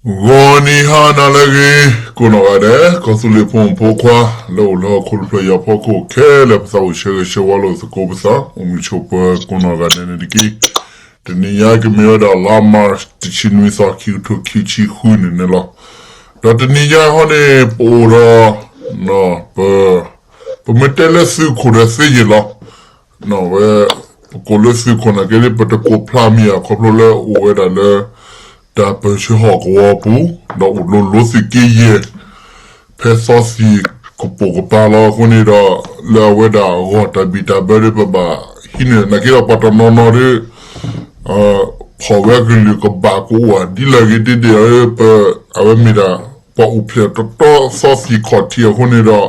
ဂီၤနံၤဟါနၤလၢအဂ့ၤ, ကိးနီၢ်ဂၤဒဲး ကီၢ်သူလ့ၤဖိမုၣ်ဖိခွါ လၢအိၣ်လၢဟီၣ်ခိၣ်တဖျၢၣ်ညါဖီခိၣ်ခဲလၢာ် ပသးအိၣ်ဆၢဂ့ၤဆၢဝါလိာ်သကိးပသး အိၣ်မုာ်ဆိးပၢၤကိးနီၢ်ဂၤဒဲးန့ၣ်တက့ၢ်. တနံၤညါကမ့ၢ်ဝဲဒၣ်လါ March တဆံနွံသီ ခံကထိခံဆံဃုန့ၣ်န့ၣ်လီၤ. ဒီးတနံၤညါဟီန့ၣ် ပအိၣ်ဒီး ပ ပမ့ၢ်တဲလၢသုးခိၣ်ဒီးသ့ယဲၢ်လီၤ. ဝဲ ပကိးလၢသုးခိၣ်နာ်က့ ပတကိးဖျါမံၤဧါ ခီဖျိလၢအိၣ်ဝဲဒၣ်လၢ တၢ်ပၢၢ်ဆၢဟီၣ်ကဝီၤပူၤ ဒီးအိၣ်လိၤလိၤသုးက့ယဲၢ် ဖဲသီသံၣ်ကပိာ်ကပၤလီၤ. အဃိန့ၣ်ဒီး လၢအဝဲဒၣ်အဂီၢ်တၢ်ဘံၣ်တၢ်ဘၢဒီးပဘၣ်ဟံးန့ၢ် နာ်က့ဒီးပှၤတနီၤနီၤဒီး ဖီၣ်ဝဲကလုာ်ကဘၣ်ကအိၣ်ဧါ ဒ်လဲၣ်ဂ့ၤဒ်ဒ်အံၤ ပ အဝဲမ့ၢ်ဒၣ် ပှၤအိၣ်ဖျဲၣ်တတီသီသံၣ်ခီၣ်ထံးအဃိန့ၣ်ဒီး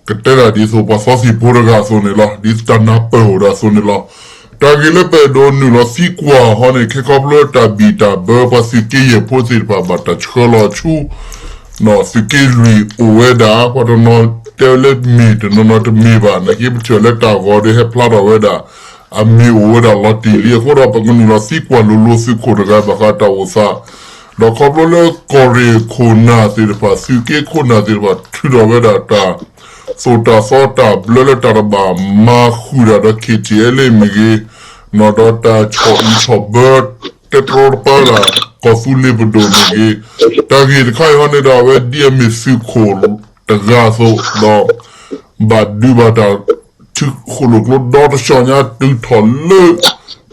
ကတဲဒၣ်ဒ်သိးပှၤသီသံၣ်ဖိတဂၤအသိးန့ၣ်လီၤ. ဒ်တၢ်နၢ်ပၢၢ်အိၣ်ဒီးအသိးန့ၣ်လီၤ. တၢ်ဂ့ၢ်လၢပအဲၣ်ဒိးနုာ်လီၤသံကွၢ်ဟီန့ၣ် ခဲခီဖျိတၢ်ဘံၣ်တၢ်ဘၢပှၤသုးက့ယဲၢ်ဖိသ့ၣ်တဖၣ်ဘၣ်တၢ်ဆှၢလီၤဆူ သုးက့လွံၢ်အိၣ်ဝဲဒၣ် ပှၤတနီၤတဲဝဲလၢမ့ၢ် တနီၤနီၤတမ့ၢ်ဘၣ် နာ်က့ပထံၣ်လၢတၢ်ဂီၤဒီးဟဲဖျါထီၣ်ဝဲဒၣ် အမ့ၢ်အိၣ်ဝဲဒၣ်လီၤတံၢ်လံ. အဃိဒီးပကနုာ်လီၤသံကွၢ်လိၤလိၤသုးခိၣ်တဂၤဘၣ်ဃးတၢ်အိၣ်သး ဒီးခီဖျိလၢကီၢ်ရ့ၣ်ခိၣ်နၢ်သ့ၣ်တဖၣ် သုးက့ခိၣ်နၢ်သ့ၣ်တဖၣ် ထုးထီၣ်ဝဲဒၣ်တၢ် သိၣ်တၢ်သီတၢ်ဘျၢလၢတၢ်တဘၣ်မၤဃုာ်တၢ်ဒီး KTLA မ့ၢ်ဂ့ၤ, ဒီးတၢ်ဆီၣ်အံၣ်ဆီၣ်ဘၢ တဲတြီတပါဒၣ် ကီၢ်သူလ့ၤပဒိၣ်မ့ၢ်ဂ့ၤ, တၢ်ဂ့ၢ်တခါအံၤဟီန့ၣ်ဒီး အဝဲဒ်အမ့ၢ်သုးခိၣ်တဂၤအသိး ဒီး ဘၣ်ဒုးဘၣ်တၢ် ထံခိၣ်လိာ်ကျိဒီတဆှီညါ တုၤထီၣ်လၢ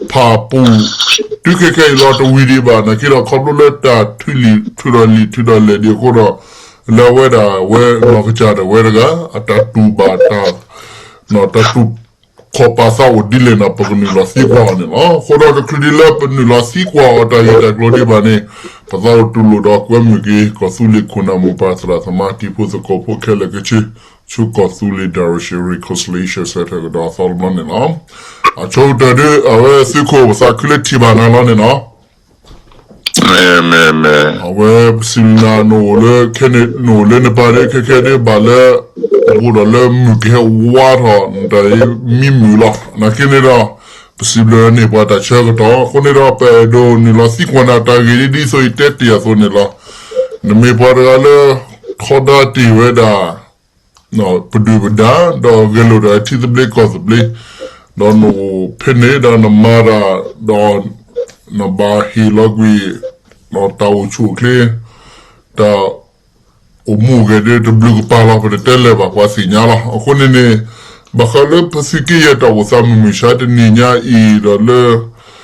ဖၣ်ပူၤ တုၤခဲခဲအံၤလီၤတဝံၤဒံးဘၣ် နာ်က့ဒီးခီဖျိလၢတၢ်ထုးလံာ်ထုးဒီးလံာ်ထုးဒီးလဲၢ်ဒံးအဃိဒီး လၢအဝဲဒၣ်ဝဲနီၢ်ကစၢ်ဒၣ်ဝဲတဂၤ အတၢ်တူၢ်ဘၣ်တၢ် တၢ်တူၢ်ခီၣ်ပာ်သးအိၣ်ဒ်လဲၣ်န့ၣ် ပကနုာ်လီၤသံကွၢ်အီၤန့ၣ်လီၤ. အဃိဒီးတချုးဒံးလၢပနုာ်လီၤသံကွၢ်အီၤတၢ်ဂ့ၢ်တၢ်ကျိၤဒံးဘၣ်န့ၣ် ပသးအိၣ်တူၢ်လိာ်ဒီးကွဲမုာ်က့ၤ ကီၢ်သူလ့ၤခိၣ်နၢ်မိၢ်ပၢ်သရၣ်သမါတံၤဖိသကိးဖိခဲလၢာ်ခဲဆ့ ဆူကီၢ်သူလ့ၤ Direction Reconciliation Centre ကဒီးအသီတဘျီန့ၣ်လီၤ. အဆိကတၢၢ်ဒ် အဝဲသုးခိၣ်ပသးခုလၢထံၣ်ဘၣ်နၤလီၤန့ၣ်လီၤ. အဝဲပစံးဘျုးနၤ နအိၣ်လၢခဲန့ၣ် နအိၣ်လၢနပၤဒ်ခဲခဲဒ်ဘၣ်လၢ အိၣ်ဒီးလၢမုၢ်ကဟဲဝါထီၣ် နတၢ်မံမုာ်လီၤ. နာ်က့န့ၣ်ဒီး ပစံးဘျုးန့ၢ်ပှၤတၢ်ဆၢကတီၢ် အဃိန့ၣ်ဒီး ပအဲၣ်ဒိးနုာ်လီၤသံကွၢ်နၤတၢ်ဂ့ၢ်ဒ်ဒ်သိးယတဲတ့ၢ်အသိးန့ၣ်လီၤ. နမ့ၢ်ပှၤတဂၤလၢ ထီဒါတ့ၢ်ဝဲဒၣ် ပဒုၣ်ပဒါ ဒီးဂဲၤလိာ်ဒီးထံသဘျ့ကီၢ်သဘျ့ ဒီးနအိၣ်ဖဲန့ၣ်ဒီးနမၤတၢ် ဒီး နဘၣ်ဟ့ၣ်လီၤကွံာ် ဒီးတၢ်အိၣ်ဆူၣ်အိၣ်ချ့ တၢ်အိၣ်မူအိၣ်ဂဲၤဒ်တဘျုးကပၤလီၤ ပတတဲလၢၤဘၣ် ပှၤသ့ၣ်ညါလီၤ. အဃိန့ၣ်န့ၣ် ဘၣ်ဃးလၢပသုးက့ယဲၢ်တၢ်အိၣ်သးမုၢ်မဆါတနံၤညါအံၤဒီးလၢ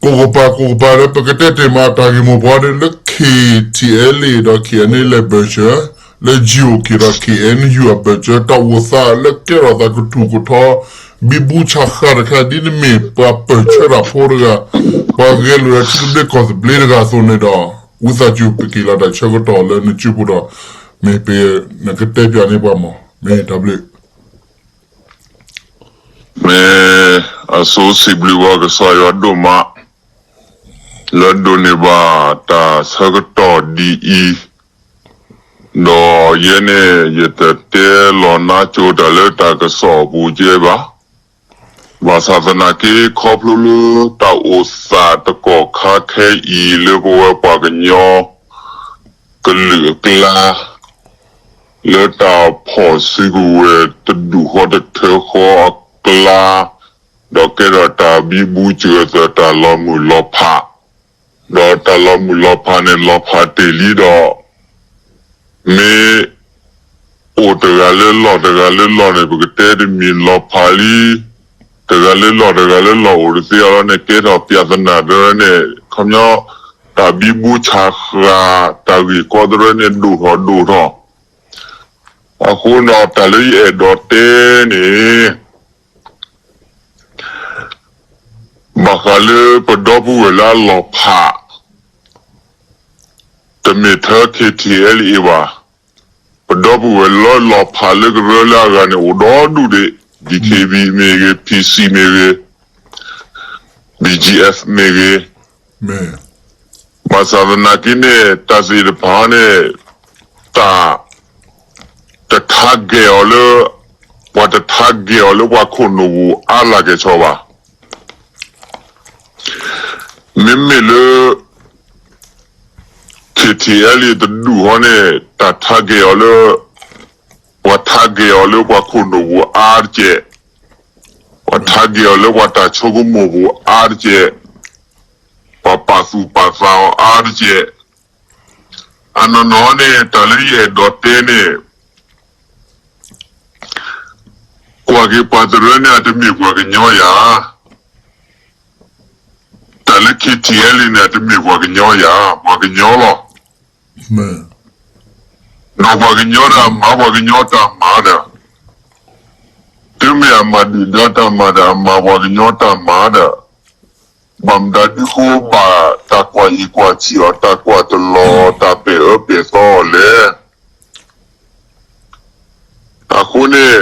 ကိးကပၤကိးကပၤလၢပကတဲတ့ၢ်မးတၢ်ဂ့ၢ်မိၢ်ပှၢ်န့ၣ် လၢ KTLA ဒီး KNLA အဘၢၣ်စၢၤ လၢ GOK ဒီး KNU အဘၢၣ်စၢၤ တၢ်အိၣ်သးလၢကဲထီၣ်သးကထူၣ်ကထီ ဘံဘူဆးဃာ်တခါ ဒ်နမ့ၢ်ပှၤပၢၢ်ဆၢတၢ်ဖိတဂၤ ပှၤဂဲၤလိာ်ဒီးထံသဘျ့ကီၢ်သဘျ့တဂၤအသိးန့ၣ်ဒီး ဝံသးစူၤပက့ၤလီၤတၢ်ဆၢကတီၢ်လၢနစုပူၤဒီး မ့ၢ်ပနကတဲပၠးန့ၢ်ပှၤမး မ့ၢ်တၢ်ဘျုး မ့ၢ်အဆိစံးဘျုးဘၣ်ကစၢ်ယွၤဒိၣ်မး လၢဒိးန့ၢ်ဘၣ်တၢ်ဆၢကတီၢ်ဒ်အံၤ, ဒီးယဲန့ၣ် ယတတဲလီၤနါစိၤတၢ်လၢတၢ်ကစီၣ်အပူၤကဲဘၣ်. ဘၣ်ဆၣ်သနာ်က့ ခီဖျိလၢတၢ်အိၣ်သးတကီၢ်ခါခဲအံၤလၢပဝဲပှၤကညီ ကလုာ်အကျါ လၢတၢ်ဖီၣ်စုကဝဲၤတဒူၣ်ဃီတထၢဃီအကျါ, ဒီးကဲထီၣ်တၢ်ဘံဘူစၢၤသၢၣ်တၢ်လီၤမုၢ်လီၤဖး, ဒီးတၢ်လီၤမုၢ်လီၤဖးန့ၣ် လီၤဖးတ့ၢ်လံဒီး မ့ၢ်အိၣ်တဂၤလၢလီၢ်တဂၤလၢလီၢ်န့ၣ် ပကတဲတမံၤလီၤဖးလံ, တဂၤလၢလီၢ်တဂၤလၢလီၢ်အိၣ်တသ့အါလီၤန့ၣ် ကဲထီၣ်ပၠးသနာ်တရၢန့ၣ် ခီပညီ တၢ်ဘံဘူဆးဃာ် တၢ်ဂ့ၢ်ကီတရၢန့ၣ် ဒိၣ်ထီၣ်ဒိၣ်ထီၣ် အဃိဒီး တၢ်လၢယအဲၣ်ဒိးတဲန့ၣ် ဘၣ်ဃးလၢပဒီပုၢ်ဝဲၢ်လၢအလီၤဖး တမ့ၢ်ထဲ KTLA ဘၣ်. ပဒီပုၢ်ဝဲၢ်လၢလီၤဖးလၢကရၢလၢအဂၤန့ၣ် အိၣ်ဒီဒူၣ်ဒံး, DKB မ့ၢ်ဂ့ၤ, PC မ့ၢ်ဂ့ၤ, BGF မ့ၢ်ဂ့ၤ, ဘၣ်ဆၣ်သနာ်က့န့ၣ် တၢ်သ့ၣ်တဖၣ်န့ၣ် တၢ် တ target အီၤလၢ ပှၤတ target အီၤလၢပှၤခိၣ်နူာ်ပူၤအါလၢ်ကဲၣ်ဆိးဘၣ်. မ့မ့ၢ်လၢ KTLA KTLA တဒူၣ်ဃီန့ၣ် တၢ်ထါကဲၤအီၤလၢ ပှၤထါကဲၤအီၤလၢပှၤခိၣ်နူာ်ပူၤအါတကဲး, ပှၤထါကဲၤအီၤလၢပှၤတၢ်ဆိကမိၣ်ပူၤအါတကဲး, ပှၤပာ်သူၣ်ပာ်သးအီၤအါတကဲး. အနီၢ်နီၢ်န့ၣ် တၢ်လၢယအဲၣ်ဒိးတဲန့ၣ် ကွၢ်က့ၤပှၤတရၢန့ၣ် အတမ့ၢ်ပှၤကညီယၤ, တၢ်လၢ KTLA န့ၣ် အတမ့ၢ်ပှၤကညီယၤ, ပှၤကညီလီၤ. ဒီးပှၤကညီတၢ်မၤ ပှၤကညီတၢ်မၤဒီး, တုၤမ့ၢ်အမၤဒုၣ်ဒါတၢ်မၤဒီးအမၤပှၤကညီတၢ်မၤဒီး, ဘၣ်မတၤဒုဃိဘၣ်တၢ်ကွၢ်အံၤကွၢ်ဆံးအီၤ တၢ်ကွၢ်တလီၤ တၢ်ပဲာ်အၢပဲာ်သီအီၤလဲၣ်. အဃိန့ၣ်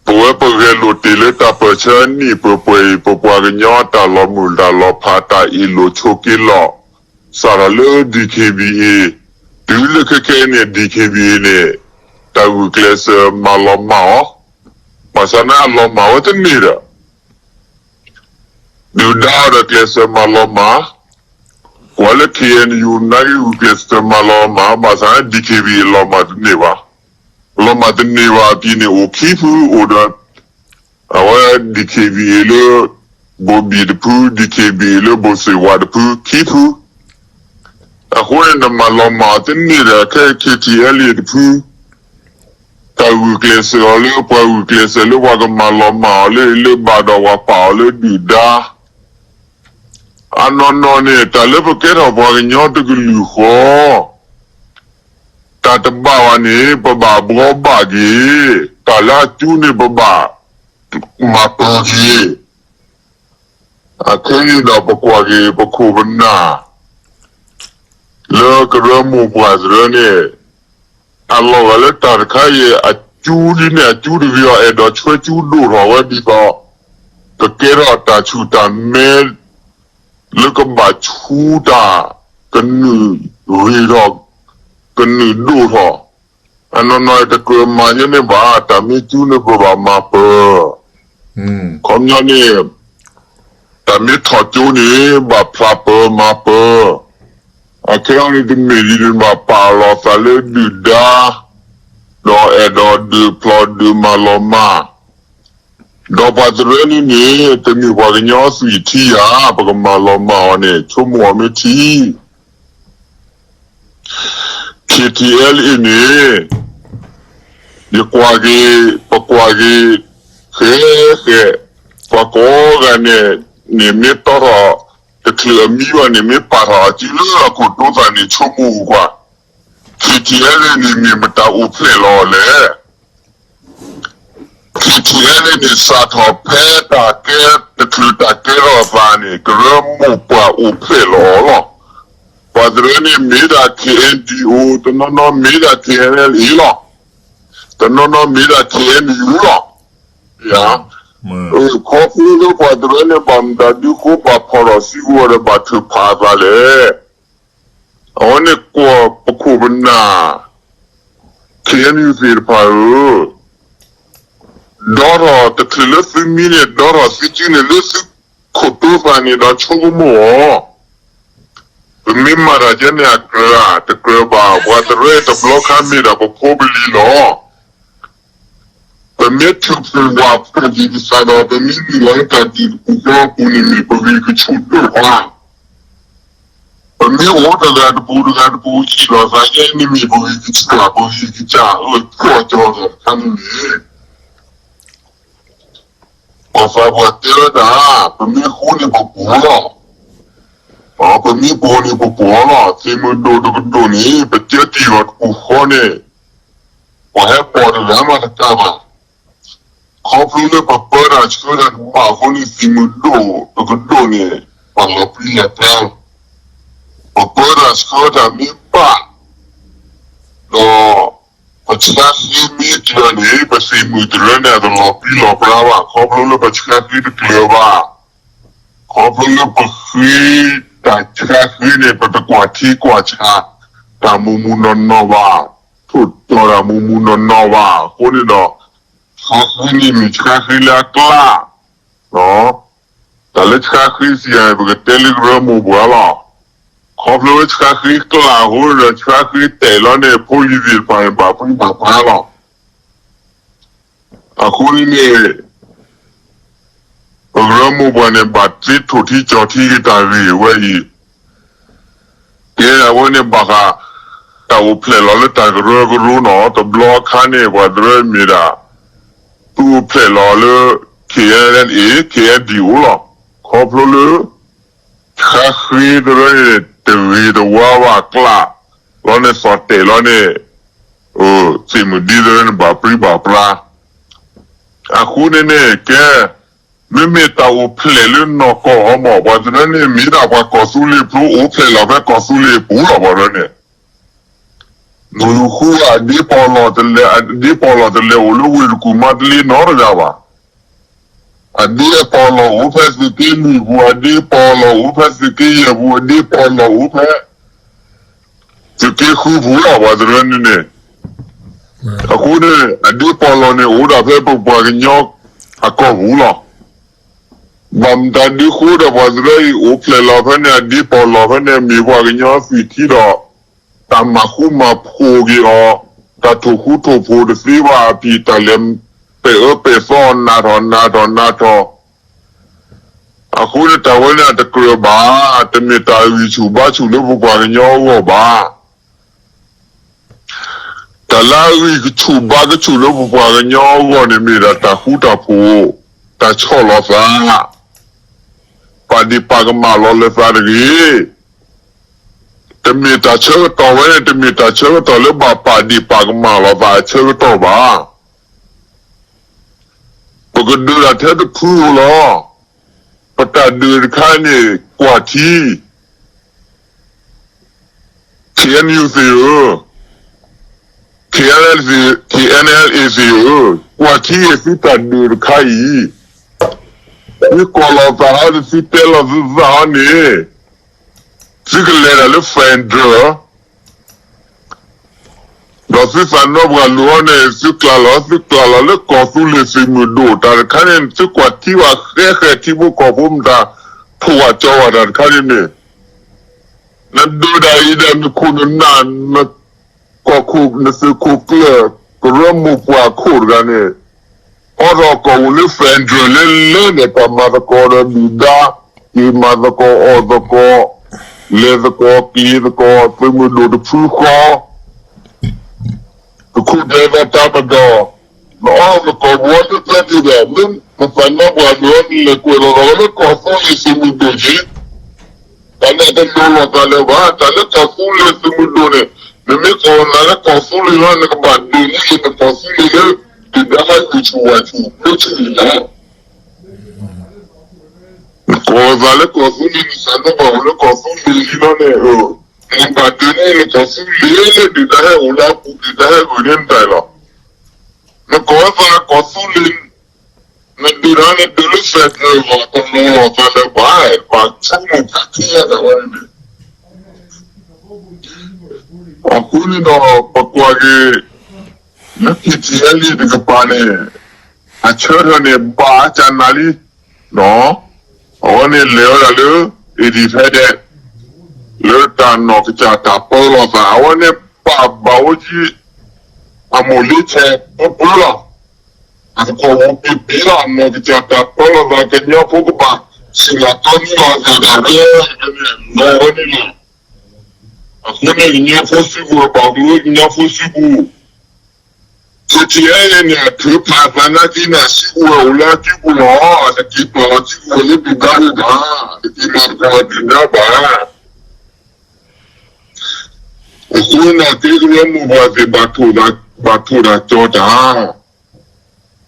ပဝဲပဂဲၤလိာ်တ့ၢ်လၢတၢ်ပၢၢ်ဆၢအနံၣ်ပှဲၤပှဲၤအံၤ ပပှၤကညီတၢ်လီၤမုၢ်တၢ်လီၤဖး တၢ်အ့ၣ်လိာ်ဆိးက့လိာ် စးထီၣ်လၢ DKBA, တုၤလၢခဲခဲအံၤန့ၣ် DKBA န့ၣ် တၢ်ဂုာ်ကျဲးစၢးမၤလီၤမၢ်အီၤ, ဘၣ်ဆၣ်န့ၣ်အလီၤမၢ်ဝဲတန့ၢ်ဒီး ဒုၣ်ဒါအီၤဒီးကျဲးစၢးမၤလီၤမၢ်, ကွၢ်လၢ KNU နာ်က့ဂုာ်ကျဲးစၢးမၤလီၤမၢ်, ဘၣ်ဆၣ်န့ၣ် DKBA လီၤမၢ်တန့ၢ်ဘၣ်. လီၤမၢ်တန့ၢ်ဘၣ်အပံၤန့ၣ် အိၣ်ခံဖုအိၣ်ဒီး အဝဲ DKBA လၢ ဘိၣ်ဘံၣ်တဖု, DKBA လၢဘိၣ်စ့ၣ်ဝးတဖု ခံဖု. အဃိန့ၣ် နမၤလီၤမၢ်အီၤတန့ၢ်ဒီး ခဲ KTLA တဖု တၢ်ဂုာ်ကျဲးစၢးအီၤလၢ ပှၤဂုာ်ကျဲးစၢးလၢပှၤကမၤလီၤမၢ်အီၤလၢ လၢဘၣ်ဒီးပှၤပာ်အီၤလၢဒုၣ်ဒါ, အနီၢ်နီၢ်န့ၣ် တၢ်လၢပကဲထီၣ်ပှၤကညီတကလုာ်ဃီ တၢ်တဘၣ်ဘၣ်န့ၣ် ပဘၣ်ဘှီဘၣ်က့ၤ, တၢ်လၢအကၠူန့ၣ်ပဘၣ်မၤပၢၤက့ၤ. အခဲအံၤဒီးပကွၢ်က့ၤပခိၣ်ပနၢ် လၢကရၢမိၢ်ပှၢ်တရၢန့ၣ် အလီၤဂာ်လၢတၢ်တခါအံၤ အကၠူဒ်န့ၣ် အကၠူတဂ့ၤအီၤ အဲၣ်ဒိးဆှၢကၠူဒိၣ်ထီၣ်ဝဲဒ်သိး ကကဲထီၣ်တၢ်ဆူၣ်တၢ်မဲ လၢကဘၣ်ဆူတၢ် ကနုာ်ဂ့ၤထီၣ် ကနုာ်ဒိၣ်ထီၣ်, အနီၢ်နီၢ်တကြၢးမၤယဲန့ၣ်ဘၣ်, တၢ်မ့ၢ်ကၠူန့ၣ်ပဘၣ်မၤပၢၤ, ခီပညီန့ၣ် တၢ်မ့ၢ်ထီၣ်ကၠိန့ၣ် ဘၣ်ဖျါပၢၤမၤပၢၤ, အခဲအံၤန့ၣ်တမ့ၢ်ဒ်န့ၣ်ဘၣ်, ပာ်လီၤသးလၢဒုၣ်ဒါ, ဒီးအဲၣ်ဒိးဒုးဖျိးဒုးမၤလီၤမၢ်, ဒီးပှၤတရၢန့ၣ်န့ၣ် တမ့ၢ်ပှၤကညီအသွံၣ်ထံယၤ, ပကမၤလီၤမၢ်အီၤန့ၣ် ဆိကမိၣ်အီၤမ့ၢ်ထံ KTLA န့ၣ် ယကွၢ်က့ၤ ပကွၢ်က့ၤ ဃဲဃဲ, ပှၤကိးဂၤန့ၣ် န့ၣ်မ့ၢ်တီထီၣ် တချုးအမံဘၣ်န့ၣ် မ့ၢ်ပာ်ထီၣ်အစုလၢအခိၣ်တိသးန့ၣ် ဆိကမိၣ်ကွၢ်, KTLA န့ၣ်မ့ၢ်မတၤအိၣ်ဖျဲၣ်လီၤလဲၣ်. KTLA န့ၣ် စးထီၣ်ဖဲတၢ်ကဲ တချုးတၢ်ကဲထီၣ်အသးန့ၣ် ကရၢမိၢ်ပှၢ်အိၣ်ဖျဲၣ်လီၤအီၤလီၤ. ပှၤတရၢန့ၣ်မ့ၢ်ဒၣ် KNDO, တနီၤနီၤမ့ၢ်ဒၣ် KNLA လီၤ. တနီၤနီၤမ့ၢ်ဒၣ် KNU လီၤ. ယၤ, ခီဖျိလၢပှၤတရၢန့ၣ် ဘၣ်မတၤဒုးဃိဘၣ်ဖီၣ်ထီၣ်စုကဝဲၤဒီးဘၣ်ထုးဖးအသးလဲၣ်. အဝဲန့ၣ်ကွၢ်ပခိၣ်ပနၢ် KNU သ့ၣ်တဖၣ်ဧၢ, ဒီထီၣ်တချုးလၢသုမံန့ၣ် ဒီထီၣ်သုစုန့ၣ်လၢသုခိၣ်တိသးန့ၣ်ဒီးဆိကမိၣ်အီၤ, ပမ့ၢ်မၤတၢ်ကဲန့ၣ်အကြၢးဧါ, တကြၢးဘၣ်, ပှၤတရၢတဘျီခါမ့ၢ်ဒၣ်ပဖိပလံၤလီၤ. ပမ့ၢ်ထုးဖှိၣ်ဝးဖှိၣ်က့ၤပသးဒီး ပမ့ၢ်နုာ်လီၤလၢတၢ်ဒုးတပူၤဃီအပူၤန့ၣ် မ့ၢ်ပဂံၢ်ကဆူၣ်ဒိၣ်ပှၤ, ပမ့ၢ်အိၣ်တဂၤတပူၤတဂၤတပူၤ ဟ့ၣ်လီၤသးယဲန့ၣ်မ့ၢ်ပဂံၢ်ကဆူၣ် ပဂံၢ်ကစၢ်အၢကီၢ်ကီၤတခါန့ၣ်န့ၣ် ပှၤသးပှၢ်တဲဝဲဒၣ်, ပမ့ၢ်ဃူန့ၣ်ပပှီၤလီၤ, ပမ့ၢ်ပှီၤန့ၣ်ပပှီၤလီၤ, သ့ၣ်မုၢ်ဒိၣ်တကဒိၣ်န့ၣ် ပကဲတံၢ်လီၤတပူၤဃီန့ၣ် ပှၤဟဲပိာ်တဂၤမးတကးဘၣ်. ခီဖျိလၢပပၢတၢ်ဆှၢတၢ်တဘၣ်အဃိန့ၣ် သံၣ်မုၢ်ဒိၣ်တကဒိၣ်န့ၣ် ပှၤလီၤပြံလီၤပြါလီၤ. ပပၢတၢ်ဆှၢတၢ်မ့ၢ်ဘၣ် ဒီး ပဆှါဃ့မ့ၢ်ကျၢၤန့ၣ် ပသံၣ်မုၢ်တရၢန့ၣ် အတလီၤပြံလီၤပြါဘၣ်. ခီဖျိလၢပဆှါဃ့တကျၢၤဘၣ်, ခီဖျိလၢပဃ့တၢ်ဆှါဃ့န့ၣ် ပတကွၢ်ထံကွၢ်ဆးတၢ်မူးမူးနီၢ်နီၢ်ဘၣ်, ထိၣ်တီၤတၢ်မူးမူးနီၢ်နီၢ်ဘၣ်. အဃိန့ၣ်ဒီး ဆှါဃ့န့ၣ်မ့ၢ်ဆှါဃ့လၢအကျါ တၢ်လၢဆှါဃ့စံးယၤန့ၣ် ပကတဲလၢကရၢမိၢ်ပှၢ်လီၤ. ခီ ခီဖျိလၢဆှါဃ့ကျးအဃိဒီး ဆှါဃ့တဲာ်လီၤန့ၣ် ဖိလံၤသ့ၣ်တဖၣ်န့ၣ် ဘၣ်ပြံဘၣ်ပြါလီၤ. အဃိန့ၣ်န့ၣ် ပကရၢမိၢ်ပှၢ်န့ၣ် ဘၣ်သ့ထိၣ်ထံကၠီၣ်ထံက့ၤတၢ်ဂ့ၢ်ဝဲအံၤ, ကဲအဝဲန့ၣ်ဘၣ်ဃး တၢ်အိၣ်ဖျဲၣ်လီၤလၢတၢ်ကရၢကရိနီၤ, တဘျီအခါန့ၣ် ပှၤတရၢမ့ၢ်ဒၣ် သုအိၣ်ဖျဲၣ်လီၤလၢ K N L A K N D O လီၤ. ခီဖျိလၢ ဆှါဃ့တရၢန့ၣ် တဂ့ၤတဝါဘၣ်ကျးလီၤန့ၣ် သီၣ်တဲာ်လီၤန့ၣ် သ့ၣ်မုၢ်ဒံတရၢန့ၣ် ဘၣ်ပြံဘၣ်ပြါ အဃိန့ၣ်န့ၣ် ကဲ မ့မ့ၢ်တၢ်အိၣ်ဖျဲၣ်လၢနီၢ်ကီၢ်ဟီမး ပှၤတရၢန့ၣ် မ့ၢ်ဒၣ်ပှၤကီၢ်သူလ့ၤဖျိ အိၣ်ဖျဲၣ်လီၤဖဲကီၢ်သူလ့ၤအပူၤလီၤ ပှၤတရၢန့ၣ် မုၢ်ဃူအဒ့ပီၣ်လီၢ်တလဲၤ အဒ့ပီၣ်လီၢ်တလဲၤအိၣ်လၢဝ့ၢ်တကူၣ်မါတလ့နီတဂၤဘၣ်. အဒ့ပီၣ်လီၢ်အိၣ်ဖဲသုးက့လွံၢ်ပူၤ, အဒ့ပီၣ်လီၢ်အိၣ်ဖဲသုးက့ယဲၢ်ပူၤ, အဒ့ပီၣ်လီၢ်အိၣ်ဖဲ သုးက့ဃုပူၤလီၤ ပှၤတရၢန့ၣ်န့ၣ်. အဃိန့ၣ် အဒ့ပီၣ်လီၢ်န့ၣ် အိၣ်ဒၣ်ဖဲပပှၤကညီအကီၢ်ပူၤလီၤ. ဘၣ်မတၤဒုးဃိဒီးပှၤတရၢအံၤ အိၣ်ဖျဲၣ်လီၤဖဲန့ၣ် အဒ့ပီၣ်လီၢ်ဖဲန့ၣ် မ့ၢ်ပှၤကညီသွံၣ်ထံဒီး တၢ်မၤဃူမၤဖိးက့ၤအီၤ, တၢ်ထိၣ်ဃူထိၣ်ဖိးတသ့ဘၣ်အပံၤ တၢ်လဲၤပဲာ်အၢပဲာ်သီအီၤ နးထီၣ်နးထီၣ်နးထီၣ် အဃိန့ၣ်တၢ်ဝဲန့ၣ်တကြၢးဘၣ်, တမ့ၢ်တၢ်ဂံၢ်ဆူၣ်ဘါဆူၣ်လၢပပှၤကညီအဂီၢ်ဘၣ်. တၢ်လၢအဂံၢ်ဆူၣ်ဘါဆူၣ်လၢပပှၤကညီအဂီၢ်န့ၣ် မ့ၢ်ဒၣ်တၢ်ဃူတၢ်ဖိး, တၢ်ဆီၣ်လီၤသး, ပာ်ဒ့ၣ်ပာ်ကမၣ်လီၤလၢသးတဂ့ၤ. တမ့ၢ်တၢ်ဆၢကတီၢ်ဝဲန့ၣ် တမ့ၢ်တၢ်ဆၢကတီၢ်လၢဘၣ်ပာ်ဒ့ၣ်ပာ်ကမၣ်လီၤသးအဆၢကတီၢ်ဘၣ်. ပကဒုးတၢ်ထဲတဖုဧိၤလီၤ. ပတၢ်ဒုးတခါန့ၣ် ကွၢ်ထံ K N U သ့ၣ်ဧၢ, K N L A သ့ၣ်ဧၢ, ကွၢ်ထံဂ့ၤ သုတၢ်ဒုးတခါအံၤ, သုကိးလီၤသးဟီန့ၣ် သုတဲလီၤသုသးဟီန့ၣ်, သုကလဲၤတၢ်လၢ federal ဒီးသုသးနီပှၤလိၤအီၤန့ၣ် သုကျးလီၤ သုကျးလီၤလၢကီၢ်သူလ့ၤသုးမုၢ်ဒိၣ်တၢ်တခါန့ၣ် သုကွၢ်ထံဘၣ်ဃဲဃဲထံဖိကီၢ်ဖိမတၤ ထိၣ်ဝဲကၠီဝဲတၢ်တခါန့ၣ်န့ၣ်, နဒုးဒၣ်အံၤဒီးနခိၣ်နနၢ် နကီၢ်ခိၣ်နသုးခိၣ်ကျၢၢ် ကရၢမိၢ်ပှၢ်ခိၣ်တဂၤန့ၣ် အိးထီၣ်ကီၢ်ပူၤလၢ federal လၢလဲၣ်န့ၣ် တၢ်မၤသကိးဒီးဒုၣ်ဒါ, က့ၤမၤသကိးအီၣ်သကိး, လဲၤသကိးက့ၤသကိး သုးမုၢ်ဒိၣ်တဖုဃီ, တခူၣ်ဒဲးသးတၢ်ပဒီၣ်, နအိးထီၣ်နကီၢ်ပူၤအီၤတသၢတံၢ်ဒီး မ့ၢ်နသးနီပှၤဒိၣ်အီၤ နလဲၤကွဲးလီၤလီၤလၢကီၢ်သူလ့ၤသုးမုၢ်ဒိၣ်က့ၤ, တၢ်န့ၣ်တလိၤလိာ်သးလၢၤဘၣ်, တၢ်လၢကီၢ်သူလ့ၤသုးမုၢ်ဒိၣ်န့ၣ် နမ့ၢ်ကိးနၤလၢကီၢ်သူလ့ၤလီၤ နကဘၣ်ဒုးန့ၢ်က့ၤနကီၢ်သူလ့ၤလၢ ဒုၣ်ဒါဟဲဂုာ်ဆူၣ်ဝဲဆူၣ် လၢဆူၣ်လီၤ. နကိးသးလၢကီၢ်သူလ့ၤ နသးနီၣ်ဘၣ်အိၣ်လၢကီၢ်သူလ့ၤလံလီၤန့ၣ်, နဘၣ်ဒုးန့ၢ်နကီၢ်သူလ့ၤလၢဒုၣ်ဒါဟဲအိၣ်လၢအပူၤ ဒုၣ်ဒါဟဲဂုာ်န့ၢ်နတၢ်အံၤလီၤ. နကိးသးကီၢ်သူလ့ၤ နဒုးတၢ်န့ၣ်ဒုးလၢ federal လီၤ တလိၤလိာ်သးလၢၤဘၣ်, ပှၤဆိကမိၣ်ဖးထံယါဒၣ်ဝဲန့ၣ် အဃိန့ၣ်ဒီး ပကွၢ်က့ၤ လၢ K T L A တကပၤန့ၣ် အဆၢထၢၣ်န့ၣ် ဘၣ်ကနၤလံ, အဝဲန့ၣ်လဲၤဝဲဒၣ်လၢ independent လၢတၢ်နီၢ်ကစၢ်တၢ်ပၢလီၤသး အဝဲန့ၣ်ပာ်ဘၣ်အိၣ်ကံ အမိၢ်လ့ဆဲးပၢပၢလီၤ. အသကိးဝဲပ့ၤပ့ၤလီၤ နီၢ်ကစၢ်တၢ်ပၢလီၤသး ကညီဖိကဘၣ် စံၣ်လီၤတီနံလီၤသးဒၣ်ဝဲန့ၣ် လီၤဝဲန့ၣ်လီၤ. အဃိန့ၣ် ကညီဖိစုပူၤ ပာ်ကလိကညီဖိစုပူၤ KTLA န့ၣ် အထုးဖးသးနာ်က့န့ၣ် အစုကဝဲၤအိၣ်လၢအစုပူၤလီၤ. တက့ၤပာ်လီၤစုကဝဲၤလၢဒုၣ်ဒါဘၣ်, တက့ၤမၤသကိးဒုၣ်ဒါဘၣ်. အဃိန့ၣ် ကဲကရၢမိၢ်ပှၢ်သ့ၣ် ဘၣ်ထိၣ်တၢ်ကၠီတၢ်,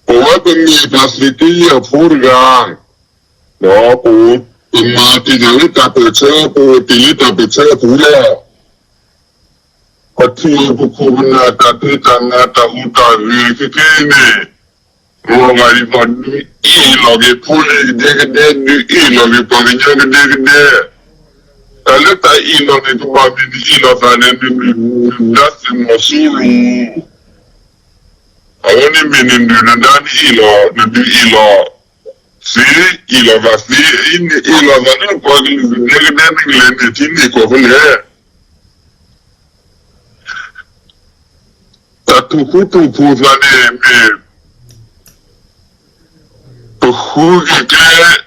ပဝဲပမ့ၢ်ပှၤသုးက့ယဲၢ်ဖိတဂၤ, ဒီးပအိၣ် ပမၤတ့ၢ်တၢ်လၢတၢ်ပၢၢ်ဆၢ, ပအိၣ်တ့ၢ်လၢတၢ်ပၢၢ်ဆၢအပူၤလီၤ. ပထံၣ်ပခိၣ်ပနၢ်တၢ်ဖံးတၢ်မၤတၢ်ဟူးတၢ်ဂဲၤခဲကနံၣ်အံၤန့ၣ်, လီၤဂာ်ဒ်သိးဒုးအ့ၣ်လီၤက့ၤဖိလံၤကဒဲကဒဲ, ဒုးအ့ၣ်လီၤက့ၤပှၤကညီကဒဲကဒဲ, တၢ်လၢတၢ်အ့ၣ်လီၤန့ၣ် ကဘၣ်မ့ၢ်နအ့ၣ်လီၤသးန့ၣ် နမ့ၢ်နဒါသုးမီၤစိရိၤ, အဝဲန့ၣ်မ့ၢ်နဒုၣ်နဒါနအ့ၣ်လီၤ, နဒုးအ့ၣ်လီၤ သ့, အ့ၣ်လိာ်သးသ့, အံၤန့ၣ်အ့ၣ်လိာ်သးလၢပှၤကလုာ်ကဒဲကဒဲ နကလဲၤန့ၢ်ထံန့ၢ်ကီၢ်ဖဲလဲၣ်. တၢ်တူၢ်ဃူတူၢ်ဖိးသးန့ၣ်မ့ၢ် ပဃုက့ၤကျဲ လၢ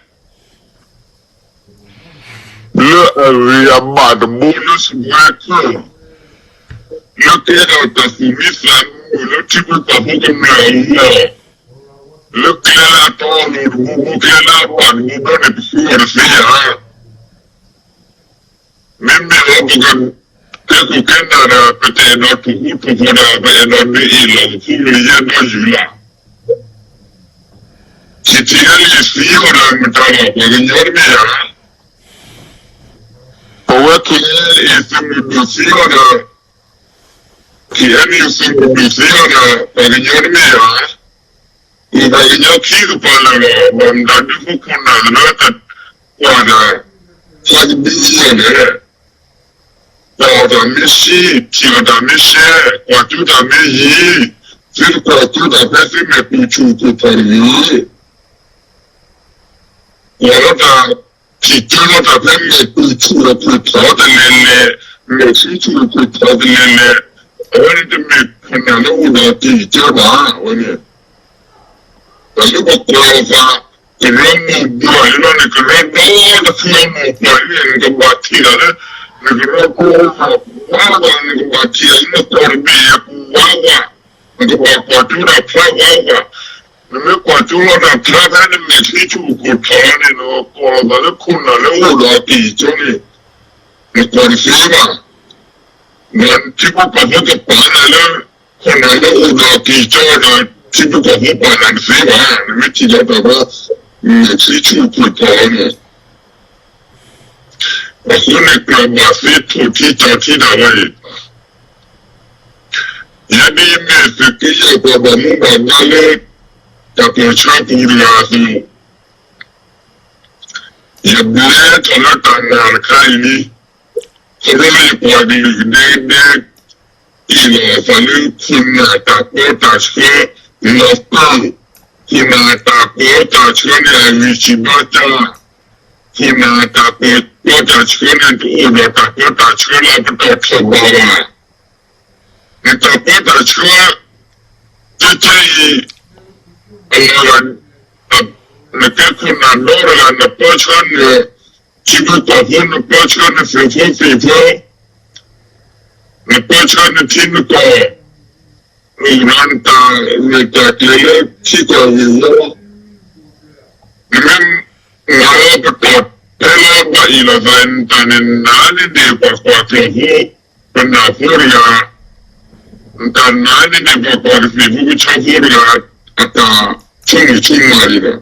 အဂ့ၤအဘၣ်တဘိလၢစပွဲခိၣ်, လၢကဲထီၣ်တၢ်သူၣ်မံသးမုာ်လၢထံဖိကီၢ်ဖိကမျၢၢ်အဂီၢ်, လၢကျဲလၢအတီအလိၤတဘိဘိ ကျဲလၢအဘၣ်တဘိဘိန့ၣ် ပဃုအီၤတသ့ဧါ. မ့မ့ၢ်လၢပက ကဲခိၣ်ကဲနၢ်ဒီး ပတအဲၣ်ဒိးတူၢ်ဃူတူၢ်ဖိးဒီး ပအဲၣ်ဒိးဒုးအ့ၣ်လိာ်ပဖိပလံၤယဲဒီးယုၢ်လၢ် ခ့ထံအလံၤသံအီၤဒီးမတၤလီၤ ပှၤကညီတမ့ၢ်ဧါ. ပဝဲ ခ့အ့ၣ်အ့ၣ် သုးမုၢ်ဒိၣ်သံအီၤဒီး ခ့အ့ၣ်အ့ၣ် သုးမုၢ်ဒိၣ်သံအီၤဒီး ပှၤကညီတမ့ၢ်ဧါ. ပှၤကညီခံကပၤလၢာ်လီၤ ဘၣ်မတၤဒုးဃိခိၣ်နၢ်သနာ်က့ ကွၢ်ဒီး ပှၤကဒုးအီၤန့ၣ် ကွၢ်အီၤတၢ်မ့ၢ်ဆံး, ထံၣ်အီၤတၢ်မ့ၢ်ရှဲ, ကွၢ်ကၠိတၢ်မ့ၢ်ယံၤ, သုတကွၢ်ကၠိတၢ်ဖဲသုမဲာ်ပူၤဆူၣ်ခိၣ်ဖီၣ်တဂ့ၤ. ကွၢ်လီၤတၢ်, ထံၣ်ကၠိလီၤတၢ်ဖဲမဲာ်ပူၤဆူၣ်ခိၣ်ဖီၣ်တလဲၤလဲၤ, မဲာ်ဆံးဆူၣ်ခိၣ်ဖီၣ်တလဲၤလဲၤ, အဝဲန့ၣ်တမ့ၢ်ခိၣ်နၢ်လၢအိၣ်ဒီးအက့ၢ်အဂီၤဘၣ် အဝဲန့ၣ် တၢ်လၢပကွၢ်လိာ်သး, ကရၢမိၢ်ပှၢ်လၢနကရၢဒီတဖုအမိၢ်ပှၢ်န့ၣ် နကဘၣ်ထံၣ်တၢ်လၢ နကရၢကီၢ်ဝါဝါ, နကဘၣ်ထံၣ်တၢ်လၢနကီၢ်တဘ့ၣ်အပူၤဝါဝါ, နကဘၣ်ကွၢ်ကၠိတၢ်ဖျါဝါဝါ, နမ့ၢ်ကွၢ်ကၠိလီၤတၢ်ဖျါဖဲနမဲာ်ချံဆူၣ်ခိၣ်ထီၣ်န့ၣ် နကကိးလီၤသးလၢခိၣ်နၢ်လၢအိၣ်ဒီးအက့ၢ်အဂီၤန့ၣ် နကွၢ်တသ့ဘၣ်. ဒီးထံဖိကီၢ်ဖိကပာ်နၤလၢ ခိၣ်နၢ်လၢအိၣ်ဒီးအက့ၢ်အဂီၤဒီး ထံဖိကီၢ်ဖိပာ်နၤတသ့ဘၣ်. နမ့ၢ်ထံၣ်လီၤတၢ်ဖဲ မဲာ်ချံဆူၣ်ခိၣ်ထီၣ်န့ၣ် အဃိန့ၣ် ကြၢးဘၣ်သ့ထိၣ်ထံကၠီထံတၢ်ဝဲအံၤ, ယဲဒၣ်ယမ့ၢ်သုးက့ယဲၢ်ပှၤဘၣ်မူဘၣ်ဒါလၢ တၢ်ပၢၢ်ဆၢပူၤတဂၤအသိး ယဘျဲထီၣ်လၢတၢ်နာ်တခါအံၤလံ. ခီဖျိလၢယပှၤကလုာ်ကဒဲကဒဲ အ့ၣ်လိာ်အသးလၢခိၣ်နၢ်တၢ်ပၢတၢ်ဆှၢ လီၤပၢၢ်, ခိၣ်နၢ်တၢ်ပၢတၢ်ဆှၢန့ၣ် အဂံၢ်စံးဘါစၢ်, ခိၣ်နၢ်တၢ်ပၢတၢ်ဆှၢန့ၣ် တအိၣ်ဒီးတၢ်ပၢတၢ်ဆှၢလၢအပတီၢ်ထီၣ်ဘးဘၣ်. နတၢ်ပၢတၢ်ဆှၢ ကဲကဲအံၤ အလီၤဂာ် နကဲခိၣ်နၢ်ဒီတဂၤ နပၢဆှၢနထံဖိကီၢ်ဖိ နပၢဆှၢနသုးဖိသံၣ်ဖိ, နပၢဆှၢနထံနကီၢ်, နတၢ်ရဲၣ်တၢ်ကျဲၤလၢထံကီၢ်ဂ့ၢ်ဝီ, နမ့ၢ်မၤလၢပတီၢ်ဖဲလၢဘၣ်အ့ၣ်လိာ်သး နတၢ်န့ၣ်နာ်န့ၢ်ဒံးပှၤကွၢ်ကျီၢ်ဖိ ပနၢ်ဖိတဂၤ, နတၢ်နာ်န့ၢ်ဒံးပှၤကွၢ်ကသ့ၣ်ဖိကဆီဖိတဂၤ အတၢ်ဆိကမိၣ်ဆိကမးန့ၣ်လီၤ.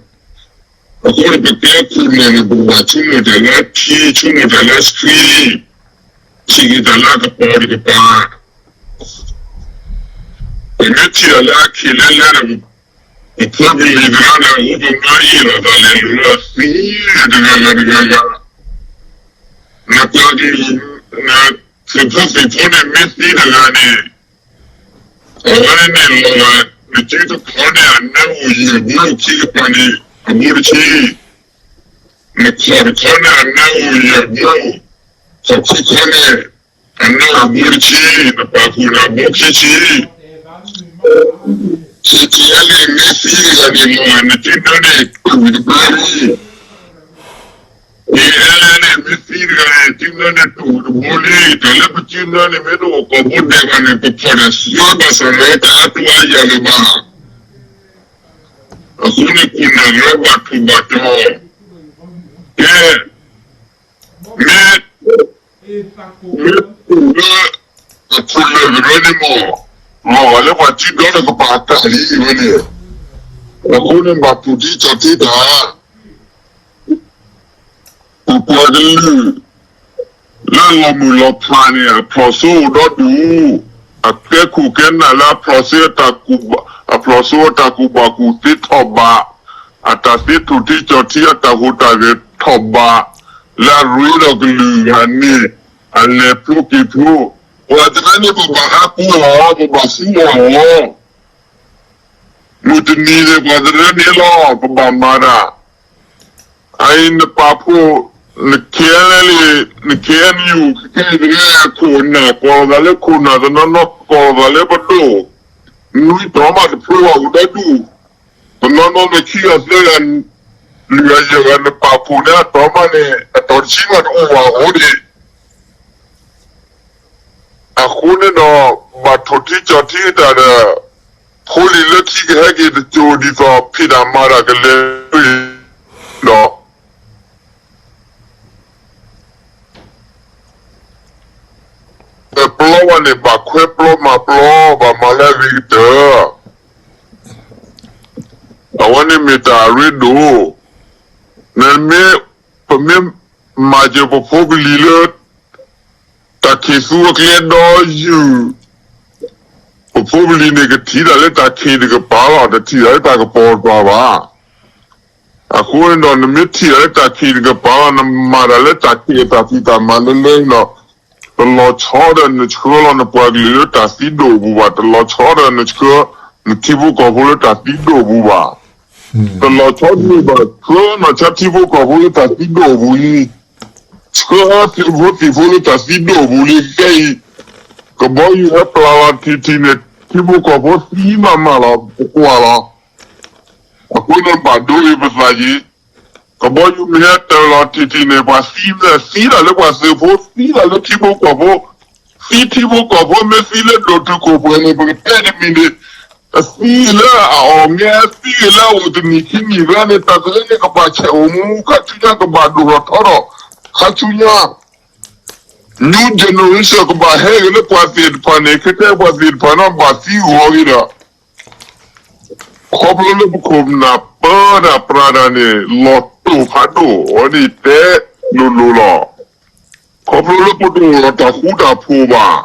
အဃိန့ၣ် ပကဲခိၣ်နၢ်န့ၣ် ပဘၣ်ဆိကမိၣ်တၢ်လၢထံ ဆိကမိၣ်တၢ်လၢဆှံ, ထံၣ်က့ၤတၢ်လၢအကပီၤတကပၤ, ပမ့ၢ်ထံၣ်တၢ်လၢအခံးလၢလဲဒီး ပဖိပလံၤသရၣ်ဒီး အိၣ်ပမၤအ့ၣ်လိာ်သးလဲၤလိာ်လၢအသံတဂၤဂၤတဂၤဂၤ, နကွၢ်က့ၤ သုးဖိသံၣ်ဖိန့ၣ် မ့ၢ်သံတဂၤန့ၣ် အဝဲန့ၣ်လီၤဂာ် နစုတခီန့ၣ် အနၢအိၣ်ယဲၢ်ဘိ ခံကပၤန့ၣ် အဘိတဆံ, နခီၣ်တခီန့ၣ် အနၢအိၣ်ယဲၢ်ဘိ, ခီၣ်ခိၣ်ခီန့ၣ် အနၢအိၣ်ဘိတဆံ, နပာ်ဖှိၣ်န့ၣ် အဘိခံဆံ ခံဆံယဲၢ်န့ၣ် မ့ၢ်သံတဂၤန့ၣ် လီၤဂာ် နစုနၢန့ၣ်တူၢ်တဘိလံ. အ့ၣ် အဲၣ် န့ၣ် မ့ၢ်သံတဂၤန့ၣ် စုနၢန့ၣ်တူၢ်တဘိလံ. တၢ်လၢပစုနၢန့ၣ် မ့ၢ်တအိၣ်ကိာ်ဘိဒဲးဘၣ်န့ၣ် ပခီၣ်တၢ်စုဘၣ်ဆၣ်လၢတၢ်အါတူၢ်အါယၤလၢၤဘၣ်. အဃိန့ၣ် ခိၣ်နၢ်လၢဘၣ်ထူၣ်ဘၣ်တီၤ, ကဲ, မ့ၢ် မ့ၢ်တူၢ်လၢ အခိၣ်လၢာ်ကရၢန့ၣ်မ့ၢ် လီၤဂာ်လၢပှၤစုဒီတကပၤအတၢ်လံဝဲန့ၣ်, အဃိန့ၣ် ဘၣ်တူၢ်ထံကၠီထံတၢ် ပပှၤကလုာ် လၢလီၤမုၢ်လီၤဖးန့ၣ် အဖျိးစိအိၣ်ဒီဒူၣ်, အကဲခိၣ်ကဲနၢ်လၢအဖျိးစိအတၢ်ကူၣ်ဘၣ်, အဖျိးစိအတၢ်ကူၣ်ဘၣ်ကူၣ်သ့ထီၣ်ဘး, အတၢ်သ့ထိၣ်ထံကၠီထံ အတၢ်ဟူးတၢ်ဂဲၤထီၣ်ဘး, လၢအရ့ဒီးကလုာ်ဂၤန့ၣ် အလဲၤဖျိက့ၤဖျိ, ပှၤသရၣ်န့ၣ် ပဘၣ်ဟးပူၤအီၤ, ပဘၣ်သံအီၤလီၤ. မုၢ်တနံၤန့ၣ် ပှၤသရၣ်န့ၣ်လီၤ ပဘၣ်မၤတၢ် အအံၤနပာ်ဖှိၣ် န KNLA န KNU ခဲကဲတဂၤ ခိၣ်နၢ်ကိးလီၤသးလၢခိၣ်နၢ် တနီၤနီၤကိးလီၤသးလၢပဒိၣ်, နွံတီၤမးတဖျိဘၣ်အိၣ်ဒီဒူၣ်, တနီၤနီၤန့ၣ်ခံဂၤသၢဂၤ လွံၢ်ဂၤယဲၢ်ဂၤ နပာ်ဖှိၣ်န့ၣ်အတီၤမးန့ၣ် အတီၤတဆံမးတအိၣ်ဘၣ်အဃိန့ၣ် အဃိန့ၣ်ဒီး ဘၣ်ထိၣ်ထံကၠီၣ်ထံကတၢၢ်ဒီး ဖိလံၤလၢခံကဟဲက့ၤတစိၤဒ်သိး ဖံးတၢ်မၤတၢ်ကလဲၤဝဲဒီး ပျီဝဲန့ၣ် ဘၣ်ခွဲပျီမၤပျီ ဘၣ်မၤလၢအဂ့ၤကတၢၢ်, အဝဲန့ၣ်မ့ၢ်တၢ်အရ့ဒိၣ်, နမ့ၢ် ပမ့ၢ်မၤစၢၤပဖိပလံၤလၢ တၢ်ခံးသူအကျဲဒီယုၢ်, ပဖိပလံၤန့ၣ် ကထံၣ်တၢ်လၢတၢ်ခံးတကပၤလီၤ, တထံၣ်တၢ်လၢတၢ်ကပီၤတကပၤဘၣ်. အဃိန့ၣ်ဒီး နမ့ၢ်ထံၣ်တၢ်လၢတၢ်ခံးတကပၤလီၤ, နမၤတၢ်လၢတၢ်ခံးအတၢ်ဖံးတၢ်မၤလၢလၢန့ၣ်ဒီး တလီၤဆီဒီးနဆှၢလီၤနပှၤကလုာ်လၢတၢ်သံဒိၣ်အပူၤဘၣ်, တလီၤဆီဒီးနဆှၢ နထံဖိကီၢ်ဖိလၢတၢ်သံဒိၣ်အပူၤဘၣ်. တလီၤဆီန့ၣ်ဘၣ် ဆှၢနီၢ်ဆါထံဖိကီၢ်ဖိလၢတၢ်သံဒိၣ်အပူၤလံ, ဆှၢဟဲသ့ၣ်ဖိသ့ၣ်ဖိလၢတၢ်သံဒိၣ်အပူၤလံ ခဲအံၤ, ကဘီယူၤဟဲပျၢ်လီၤထံထံန့ၣ် ထံဖိကီၢ်ဖိသံမးမးလီၤ ပကွၢ်လီၤ. အဃိန့ၣ်ဘၣ်ဒိဂ့ၤပသးက့ၤ, ကဘီယူၤမ့ၢ်ဟဲတၢၢ်လီၤထံထံန့ၣ် ပှၤသံမ့ၢ်သံဒၣ်လၢပှၤသုးဖိ သံဒၣ်လၢထံဖိကီၢ်ဖိ, သံထံဖိကီၢ်ဖိမ့ၢ်သံလၢဒိၣ်တုာ်ခိၣ်ပှဲၤန့ၣ် ပကတဲတမံၤန့ၣ်, အသံလၢအအီၣ်မ့ၢ်သံလၢအအိၣ်တနံၣ်ခံနံၣ်ဘျီန့ၣ် တၢ်ကလဲန့ၣ်ကဘၣ်ဆဲးအိၣ်မူ ခါဆူညါကဘၣ်ဒိၣ်ထီၣ်ထီထီၣ်, ခါဆူညါ new generation ကဘၣ်ဟဲက့ၤလၢပှၤသ့ၣ်တဖၣ်န့ၣ် ခဲကဲပှၤသ့ၣ်တဖၣ်န့ၣ်ဘၣ်သံဂီၤက့ၤဒီး ခီဖျိလၢပခိၣ်ပနၢ်ပၢတၢ်ပြးတၢ်န့ၣ် လီၤတိာ်ဖးဒိၣ်အီၤန့ၣ်တဲလိၤလိၤလီၤ. ခီဖျိလၢပတအိၣ်ဒီးတၢ်ဃူတၢ်ဖိးဘၣ်,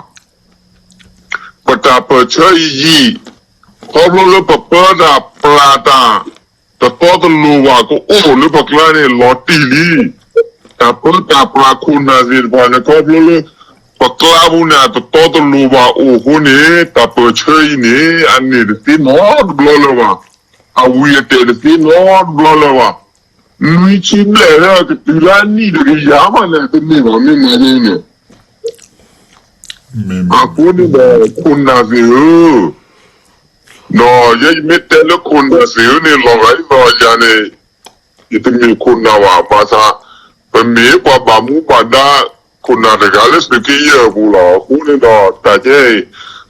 ပတၢ်ပၢၢ်ဆၢယံာ်ယံာ်, ခီဖျိလၢပပၢတၢ်ပြးတၢ် တတီတလိၤဘၣ်ကအိၣ်လၢပကျါန့ၣ် လီၤတံၢ်လံ. တၢ်ပၢတၢ်ပြးခိၣ်နၢ်သ့ၣ်တဖၣ်န့ၣ် ခီဖျိလၢ ပကျါပူၤန့ၣ် အတတီတလိၤဘၣ်အိၣ်အဃိန့ၣ် တၢ်ပၢၢ်ဆၢအံၤန့ၣ် အန့ၢ်တသ့နီတဘျီလၢၤဘၣ်. အဝံၤအတဲာ်တသ့နီတဘျီလၢၤဘၣ်. နွံဆံဘျဲၣ်လၢကတုၤလၢအနံၣ်တကယၤမးန့ၣ် တန့ၢ်ဘၣ်မ့ၢ်မၤန့ၣ်န့ၣ် အဃိန့ၣ်ဒီးခိၣ်နၢ်သ့ၣ်ဧၢ, ဒီးယဲယမ့ၢ်တဲလၢခိၣ်နၢ်သ့ၣ်ဧၢန့ၣ် လီၤဂာ်ဒ်သိးယၤန့ၣ် ယတမ့ၢ်ခိၣ်နၢ်ဘၣ်, ဘၣ်ဆၣ် ပမ့ၢ်ပှၤဘၣ်မူဘၣ်ဒါ ခိၣ်နၢ်တဂၤလၢသုးက့ယဲၢ်အပူၤလီၤ. အဃိန့ၣ်ဒီး တၢ်ခဲ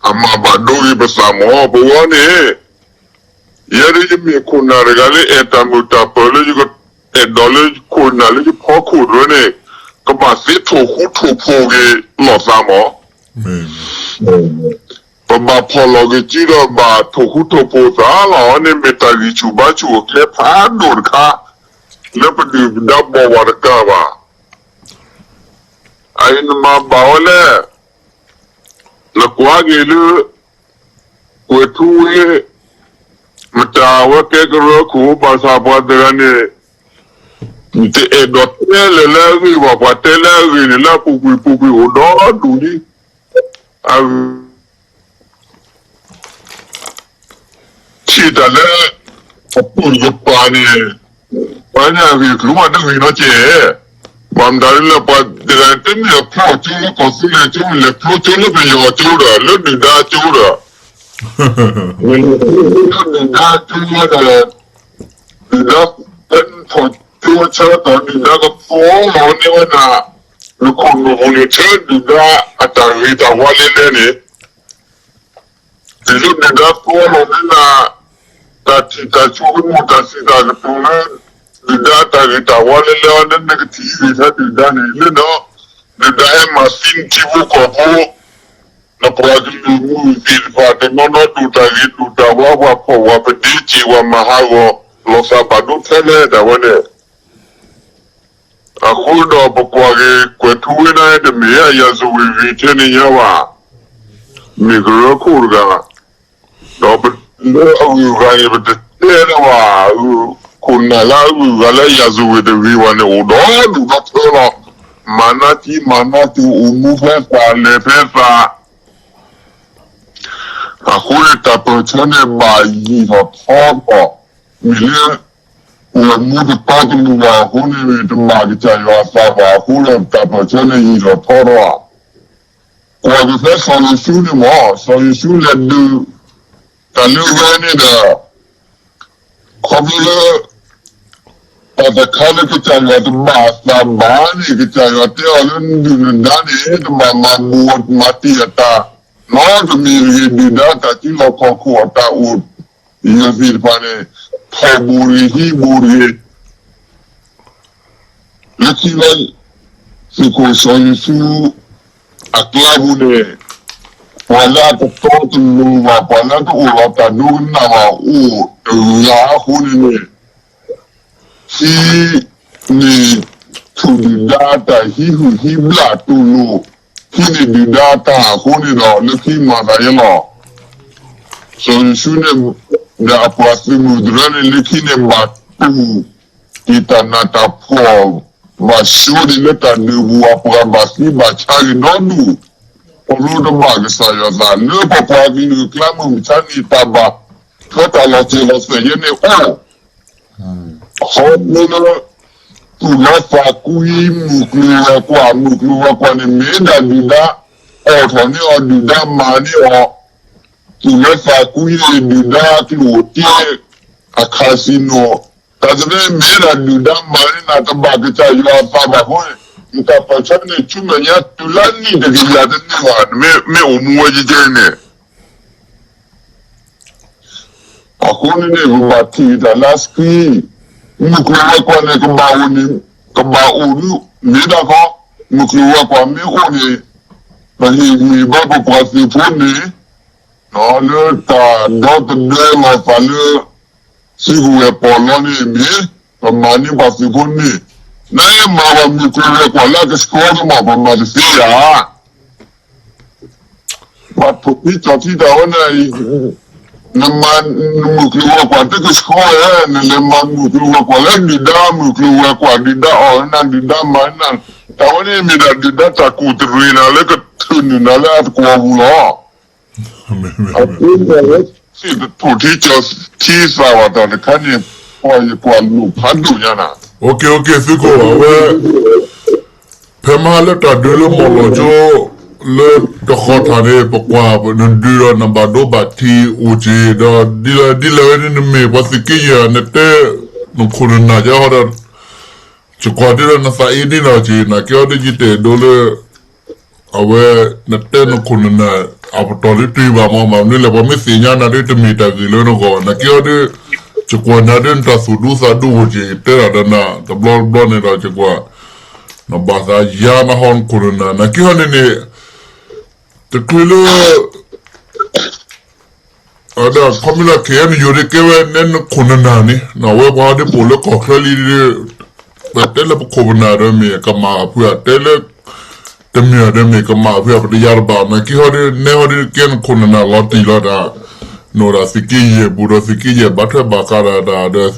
အံၤ အမၤဘၣ်ဒိဂ့ၤပသးမး ပဝဲန့ၣ် ယဲဒၣ်ယမ့ၢ်ခိၣ်နၢ်တဂၤလၢအဲၣ်တၢ်မုာ်တၢ်ပၢၢ်လၢ ယကအဲၣ်ဒိးလၢခိၣ်နၢ်လၢယဖီခိၣ်တရၢန့ၣ် ကဘၣ်သ့ထိၣ်ဃူထိၣ်ဖိးက့ၤလိာ်သးမး. ပဘၣ်ဖီၣ်လီၤက့ၤစုဒီးဘၣ်ထိၣ်ဃူထိၣ်ဖိးသးလီၤန့ၣ် မ့ၢ်တၢ်ဂံၢ်ဆူၣ်ဘါဆူၣ်အကျဲဖးဒိၣ်တခါ လၢပဒုၣ်ပဒါဘီၣ်ဝဲတကးဘၣ်. အအံၤနမၤဘၣ်ဝဲလဲၣ်, နကွၢ်က့ၤလၢ ကွဲၤထူဝ့ မတၤဝဲကဲကရၢခိၣ် ဘၣ်ဆၣ်ပှၤတဂၤန့ၣ် နတအဲၣ်ဒိးတဲလၢၤလၢအဂ့ၢ်ဘၣ်, ပှၤတဲလၢအဂ့ၢ်န့ၣ် လၢအပူၤကွံာ်ပူၤကွံာ်အိၣ်ဒီဒူၣ်လံ. အဂ့ၢ် ထံၣ်တၢ်လၢ အပူၤတကပၤန့ၣ် ပှၤန့ၣ်အဂ့ၢ်ကျိၤမးတဂ့ၤနီတစဲး, ဘၣ်မတၤဒ်လဲၣ် ပှၤတဂၤတမ့ၢ်အဖီၣ်ကၠိလၢကီၢ်သူလ့ၤကၠိ လဲၤဖျိကၠိလၢပယီၤကၠိဒီး လၢဒုၣ်ဒါကၠိဒီး လၢဒုၣ်ဒါကၠိဒီး ဒုၣ်ဒါဖဲနထီၣ်ကၠိဆၢကတီၢ် ဒုၣ်ဒါကဖီလီၤန့ၢ်ဝဲနၤ နခိၣ်နူာ်ပူၤန့ၣ် ဆၢဒုၣ်ဒါအတၢ်ဂ့ၤတၢ်ဝါလဲလဲန့ၣ် တုၤလၢဒုၣ်ဒါဖီလီၤန့ၢ်နၤ တၢ်ထံၣ်တၢ်ဆိကမိၣ်တၢ်စံးတၢ်ကတိၤလၢ ဒုၣ်ဒါတၢ်ဂ့ၤတၢ်ဝါလဲလဲအီၤ နကထံၣ်ဂ့ၤဆၢဒုၣ်ဒါန့ၣ် လၢနီၤ ဒုၣ်ဒါဟဲမၤသံနထံဖိကီၢ်ဖိ နပှၤကလုာ်မုၢ်သ့ၣ်တဖၣ် တနီၤနီၤဒိၣ်တၢ်ဂ့ၤဒိၣ်တၢ်ဝါ ပှၤဖီၣ်ဝဲပဒ့စ့ၢ်ဝဲမၤဟးဂီၤ လီၤသးဘၣ်ဒိထဲလဲၣ်ဒၣ်ဝဲန့ၣ် အဃိဒီးပကွၢ်က့ၤ ကွဲၤထူဝ့နၤတမ့ၢ်အရာဇဝင်ဂ့ၤထဲန့ၣ်ညါဘၣ်, မ့ၢ်ကရၢခိၣ်တဂၤ, ဒီးလၢအဂုၤအဂၤန့ၣ် ပတတဲလၢၤဘၣ်, ခိၣ်နၢ်လၢအဂုၤအဂၤလၢအရာဇဝင်တဂ့ၤဘၣ်န့ၣ် အိၣ်ဒီဒူၣ်ဒီထၢလီၤ, မၤနၢ်ကံမၤနၢ်ကံ အိၣ်မူဖဲသးလဲၤဖဲသး အဃိန့ၣ် တၢ်ပၢၢ်ဆၢန့ၣ်ဘၣ်ယံာ်ထီၣ်ထီထီၣ်, မ့ၢ်လၢ အိၣ်မူတတီတလိၤဘၣ်အဃိန့ၣ် တဘၣ်ကစၢ်ယွၤအသးဘၣ်အဃိဒီး တၢ်ပၢၢ်ဆၢန့ၣ်ယံာ်ထီၣ်ထီထီၣ်ဧါ. ကွၢ်က့ၤဖဲစီၤယိၤၡူန့ၣ်မ့ၢ် စီၤယိၤၡူလဲၤဒုး တၢ်လၢအဝဲန့ၣ်ဒီး ခီဖျိလၢ တၢ်တခါလၢကစၢ်ယွၤတဘၣ်အသးဘၣ်န့ၣ် ကစၢ်ယွၤတဲအီၤလၢနဒုၣ်နဒါန့ၣ် တဘၣ်မၤဘူၣ်မၤတံၢ်အတၢ် နီတမံၤတဂ့ၤ, ဒုၣ်ဒါတၢ်စုလီၢ်ခီၣ်ခိၣ်အတၢ်အိၣ် ယၢၤသ့ၣ်တဖၣ်န့ၣ် ထီၣ်ဘိၣ်တဂ့ၤ ဟံးဘိၣ်တဂ့ၤ လၢခံလၢ သုးခိၣ်စီၤယိၤၡူ အကျါပူၤန့ၣ် ပှၤလၢအတတီတလိၤဘၣ် ပှၤလၢအတအိၣ်ဒီးတၢ်ဒိကနၣ်ဘၣ်အိၣ်တဂၤအဃိန့ၣ်န့ၣ် ဟံးန့ၢ် ထူၣ်ဒုၣ်ဒါအတၢ်ဟံးဟုၣ်ဟံးဘျၣ်တူၢ်လိာ် ဟံးန့ၢ်ဒုၣ်ဒါအတၢ်အဃိန့ၣ်ဒီး လၢခံမၤသးယဲလီၤ. စီၤယိၤၡူန့ၣ် ဒီးအပှၤသုးမုၢ်သရၣ်န့ၣ် လၢခံန့ၣ်ဘၣ်တူၢ် က့ၤတၢ်နးတၢ်ဖှီၣ် ဘၣ်ဆိဒံးလၢတၢ်ဒုးပူၤ အပှၤဘၣ်သံဘၣ်ဆါဂ့ၤဒီဒူၣ်, ခီဖျိတဘၣ်ကစၢ်ယွၤသး လၢပပှၤကလုာ်အကျါ မုၢ်မဆါန့ၣ် တၢ်ဘၣ်ထွဲတၢ်လီၤစၢၤလီၤသွဲၣ်ယဲန့ၣ်အိၣ် ခီဖျိလၢ သူၣ်လီသးကွံ မုၢ်ကျိၤဝဲၤကွာ် မုၢ်ကျိၤဝဲၤကွာ်န့ၣ် မ့ၢ်ဒၣ်ဒုၣ်ဒါ အိးထီၣ်န့ၢ်အီၤ ဒုၣ်ဒါမၤန့ၢ်အီၤ သူၣ်လီသးကွံန့ၣ် ဒုၣ်ဒါကျိၣ်စ့ အcasino တၢ်သ့ၣ်တဖၣ်မ့ၢ်ဒၣ်ဒုၣ်ဒါမၤန့ၢ်နၤ တဘၣ်ကစၢ်ယွၤအသးဘၣ်အဃိန့ၣ် နတၢ်ပၢၢ်ဆၢန့ၣ် ဆူမဲာ်ညါတုၤလၢနံၣ်တကယၤတန့ၢ်ဘၣ် နမ့ၢ်အိၣ်မူဝဲကဲကဲန့ၣ် အဃိန့ၣ်န့ၣ် ပဘၣ်ထံၣ်တၢ်လၢအဆှံ, မုၢ်ကျိၤဝဲၤကွာ်န့ၣ် ကဘၣ်အိၣ်န့ၣ် ကဘၣ်အိၣ်ဒုး မ့ၢ်ဒၣ်ခီ, မုၢ်ကျိၤဝဲၤကွာ်မ့ၢ်အိၣ်န့ၣ် ပဟ့ၣ်ဂံၢ်ဘါပပှၤသုးဖိန့ၣ် လၢတၢ်ဒီသဒၢလီၤသးလၢ စုကဝဲၤပီၣ်လီန့ၣ်မ့ၢ် ပမၤန့ၢ်ပှၤသုးဖိန့ၣ်, နမ့ၢ်မၤဘၣ်မုၢ်ကျိၤဝဲၤကွာ်လၢအကဆှီကမီၣ် ပမၤတသ့ဧါ. ပှၤထိၣ်သံကၠီၤသံတၢ်ဝဲန့ၣ် နမၤမုၢ်ကျိၤဝဲၤကွာ်တကဆှီဧါ, နလဲၤမၤမုၢ်ကျိၤဝဲၤကွာ်လၢဒုၣ်ဒါ မုၢ်ကျိၤဝဲၤကွာ် ဒုၣ်ဒါအီၣ်နၤ ဒုၣ်ဒါမၤနၤ, တၢ်ဝဲန့ၣ်မ့ၢ်ဒၣ်ဒုၣ်ဒါတၢ်ကူၣ်တရံးနၤလၢကထုးနုာ်နၤလၢအသကိးပူၤလီၤ. အဃိန့ၣ် ဝဲသ့ၣ်တထိၣ်ထံကၠီၤထံသးဘၣ်တၢ်တခါန့ၣ် ပှၤယကွၢ်လိၣ်ဖးဒိၣ်ညါနၤ. သုးခိၣ်အဝဲ ဖဲမဟါလၢတၢ်ဒုးလၢမီၣ်လီၤကၠိ လၢတဃီၤထၣ်န့ၣ် ပကွၢ်နဒုးဒီးနဘၣ်ဒိဘၣ်ထံးအိၣ်က့ၤဒီး ဒ်လဲၣ်ဒ်လဲၣ်ဝဲန့ၣ် နမ့ၢ်ပှၤသုးက့ယဲၢ် နတဲနခိၣ်နနၢ်ကဟီဒီး ယကွၢ်ဒ်ဒီးနသးအ့န့ၣ်လီၤက့ၤ နကဲအီၤဒ်ယတဲဒိလၢ အဝဲ နတဲနခိၣ်နနၢ် အပတီၢ်ဒ်တုၤဘၣ်မ့ၢ် မ့ၢ်မနုၤလဲၣ် ပှၤမ့ၢ်သ့ၣ်ညါနၤဒ်တမ့ၢ်တၢ်ဂ့ၢ်လၢနဂီၢ် နကဲအီၤဒ် ယကွၢ်နၤဒ် နတၢ်သူၣ်ဒူသးဒူအိၣ်က့ၤ ယတဲဒၣ်ဒီးနၤ တဘျီတဘျီန့ၣ်ဒီး ယကွၢ် နဘၣ်သးယါနဟီနခိၣ်နနၢ် နကဲအီၤန့ၣ်န့ၣ် တချုးလၢ ဒီးခီမ့ၢ်လၢ ခဲအံၤနယိၤဒ်ကဲဝဲနဲနခိၣ်နနၢ်န့ၣ် အဝဲပှၤဒ်ပအိၣ်လၢကီၢ်ချၢလံဒ် ပတဲလၢပခိၣ်ပနၢ်ဒီးမ့ၢ်ကမၣ်အဖုး အတဲလၢ တမ့ၢ်ဒီးမ့ၢ်ကမၣ်အဖုး ပတယါတဘၣ် နကဲဟီဒ် နဲဟီဒ်ကဲနခိၣ်နနၢ်လီၤတံၢ်လီၤတၢ် နအိၣ်ဒၣ်သုးက့ယဲၢ်ပူၤဒီးသုးက့ယဲၢ်ဘၣ်ထွဲဘၣ်ဃးဒၣ်တၢ်ဒီး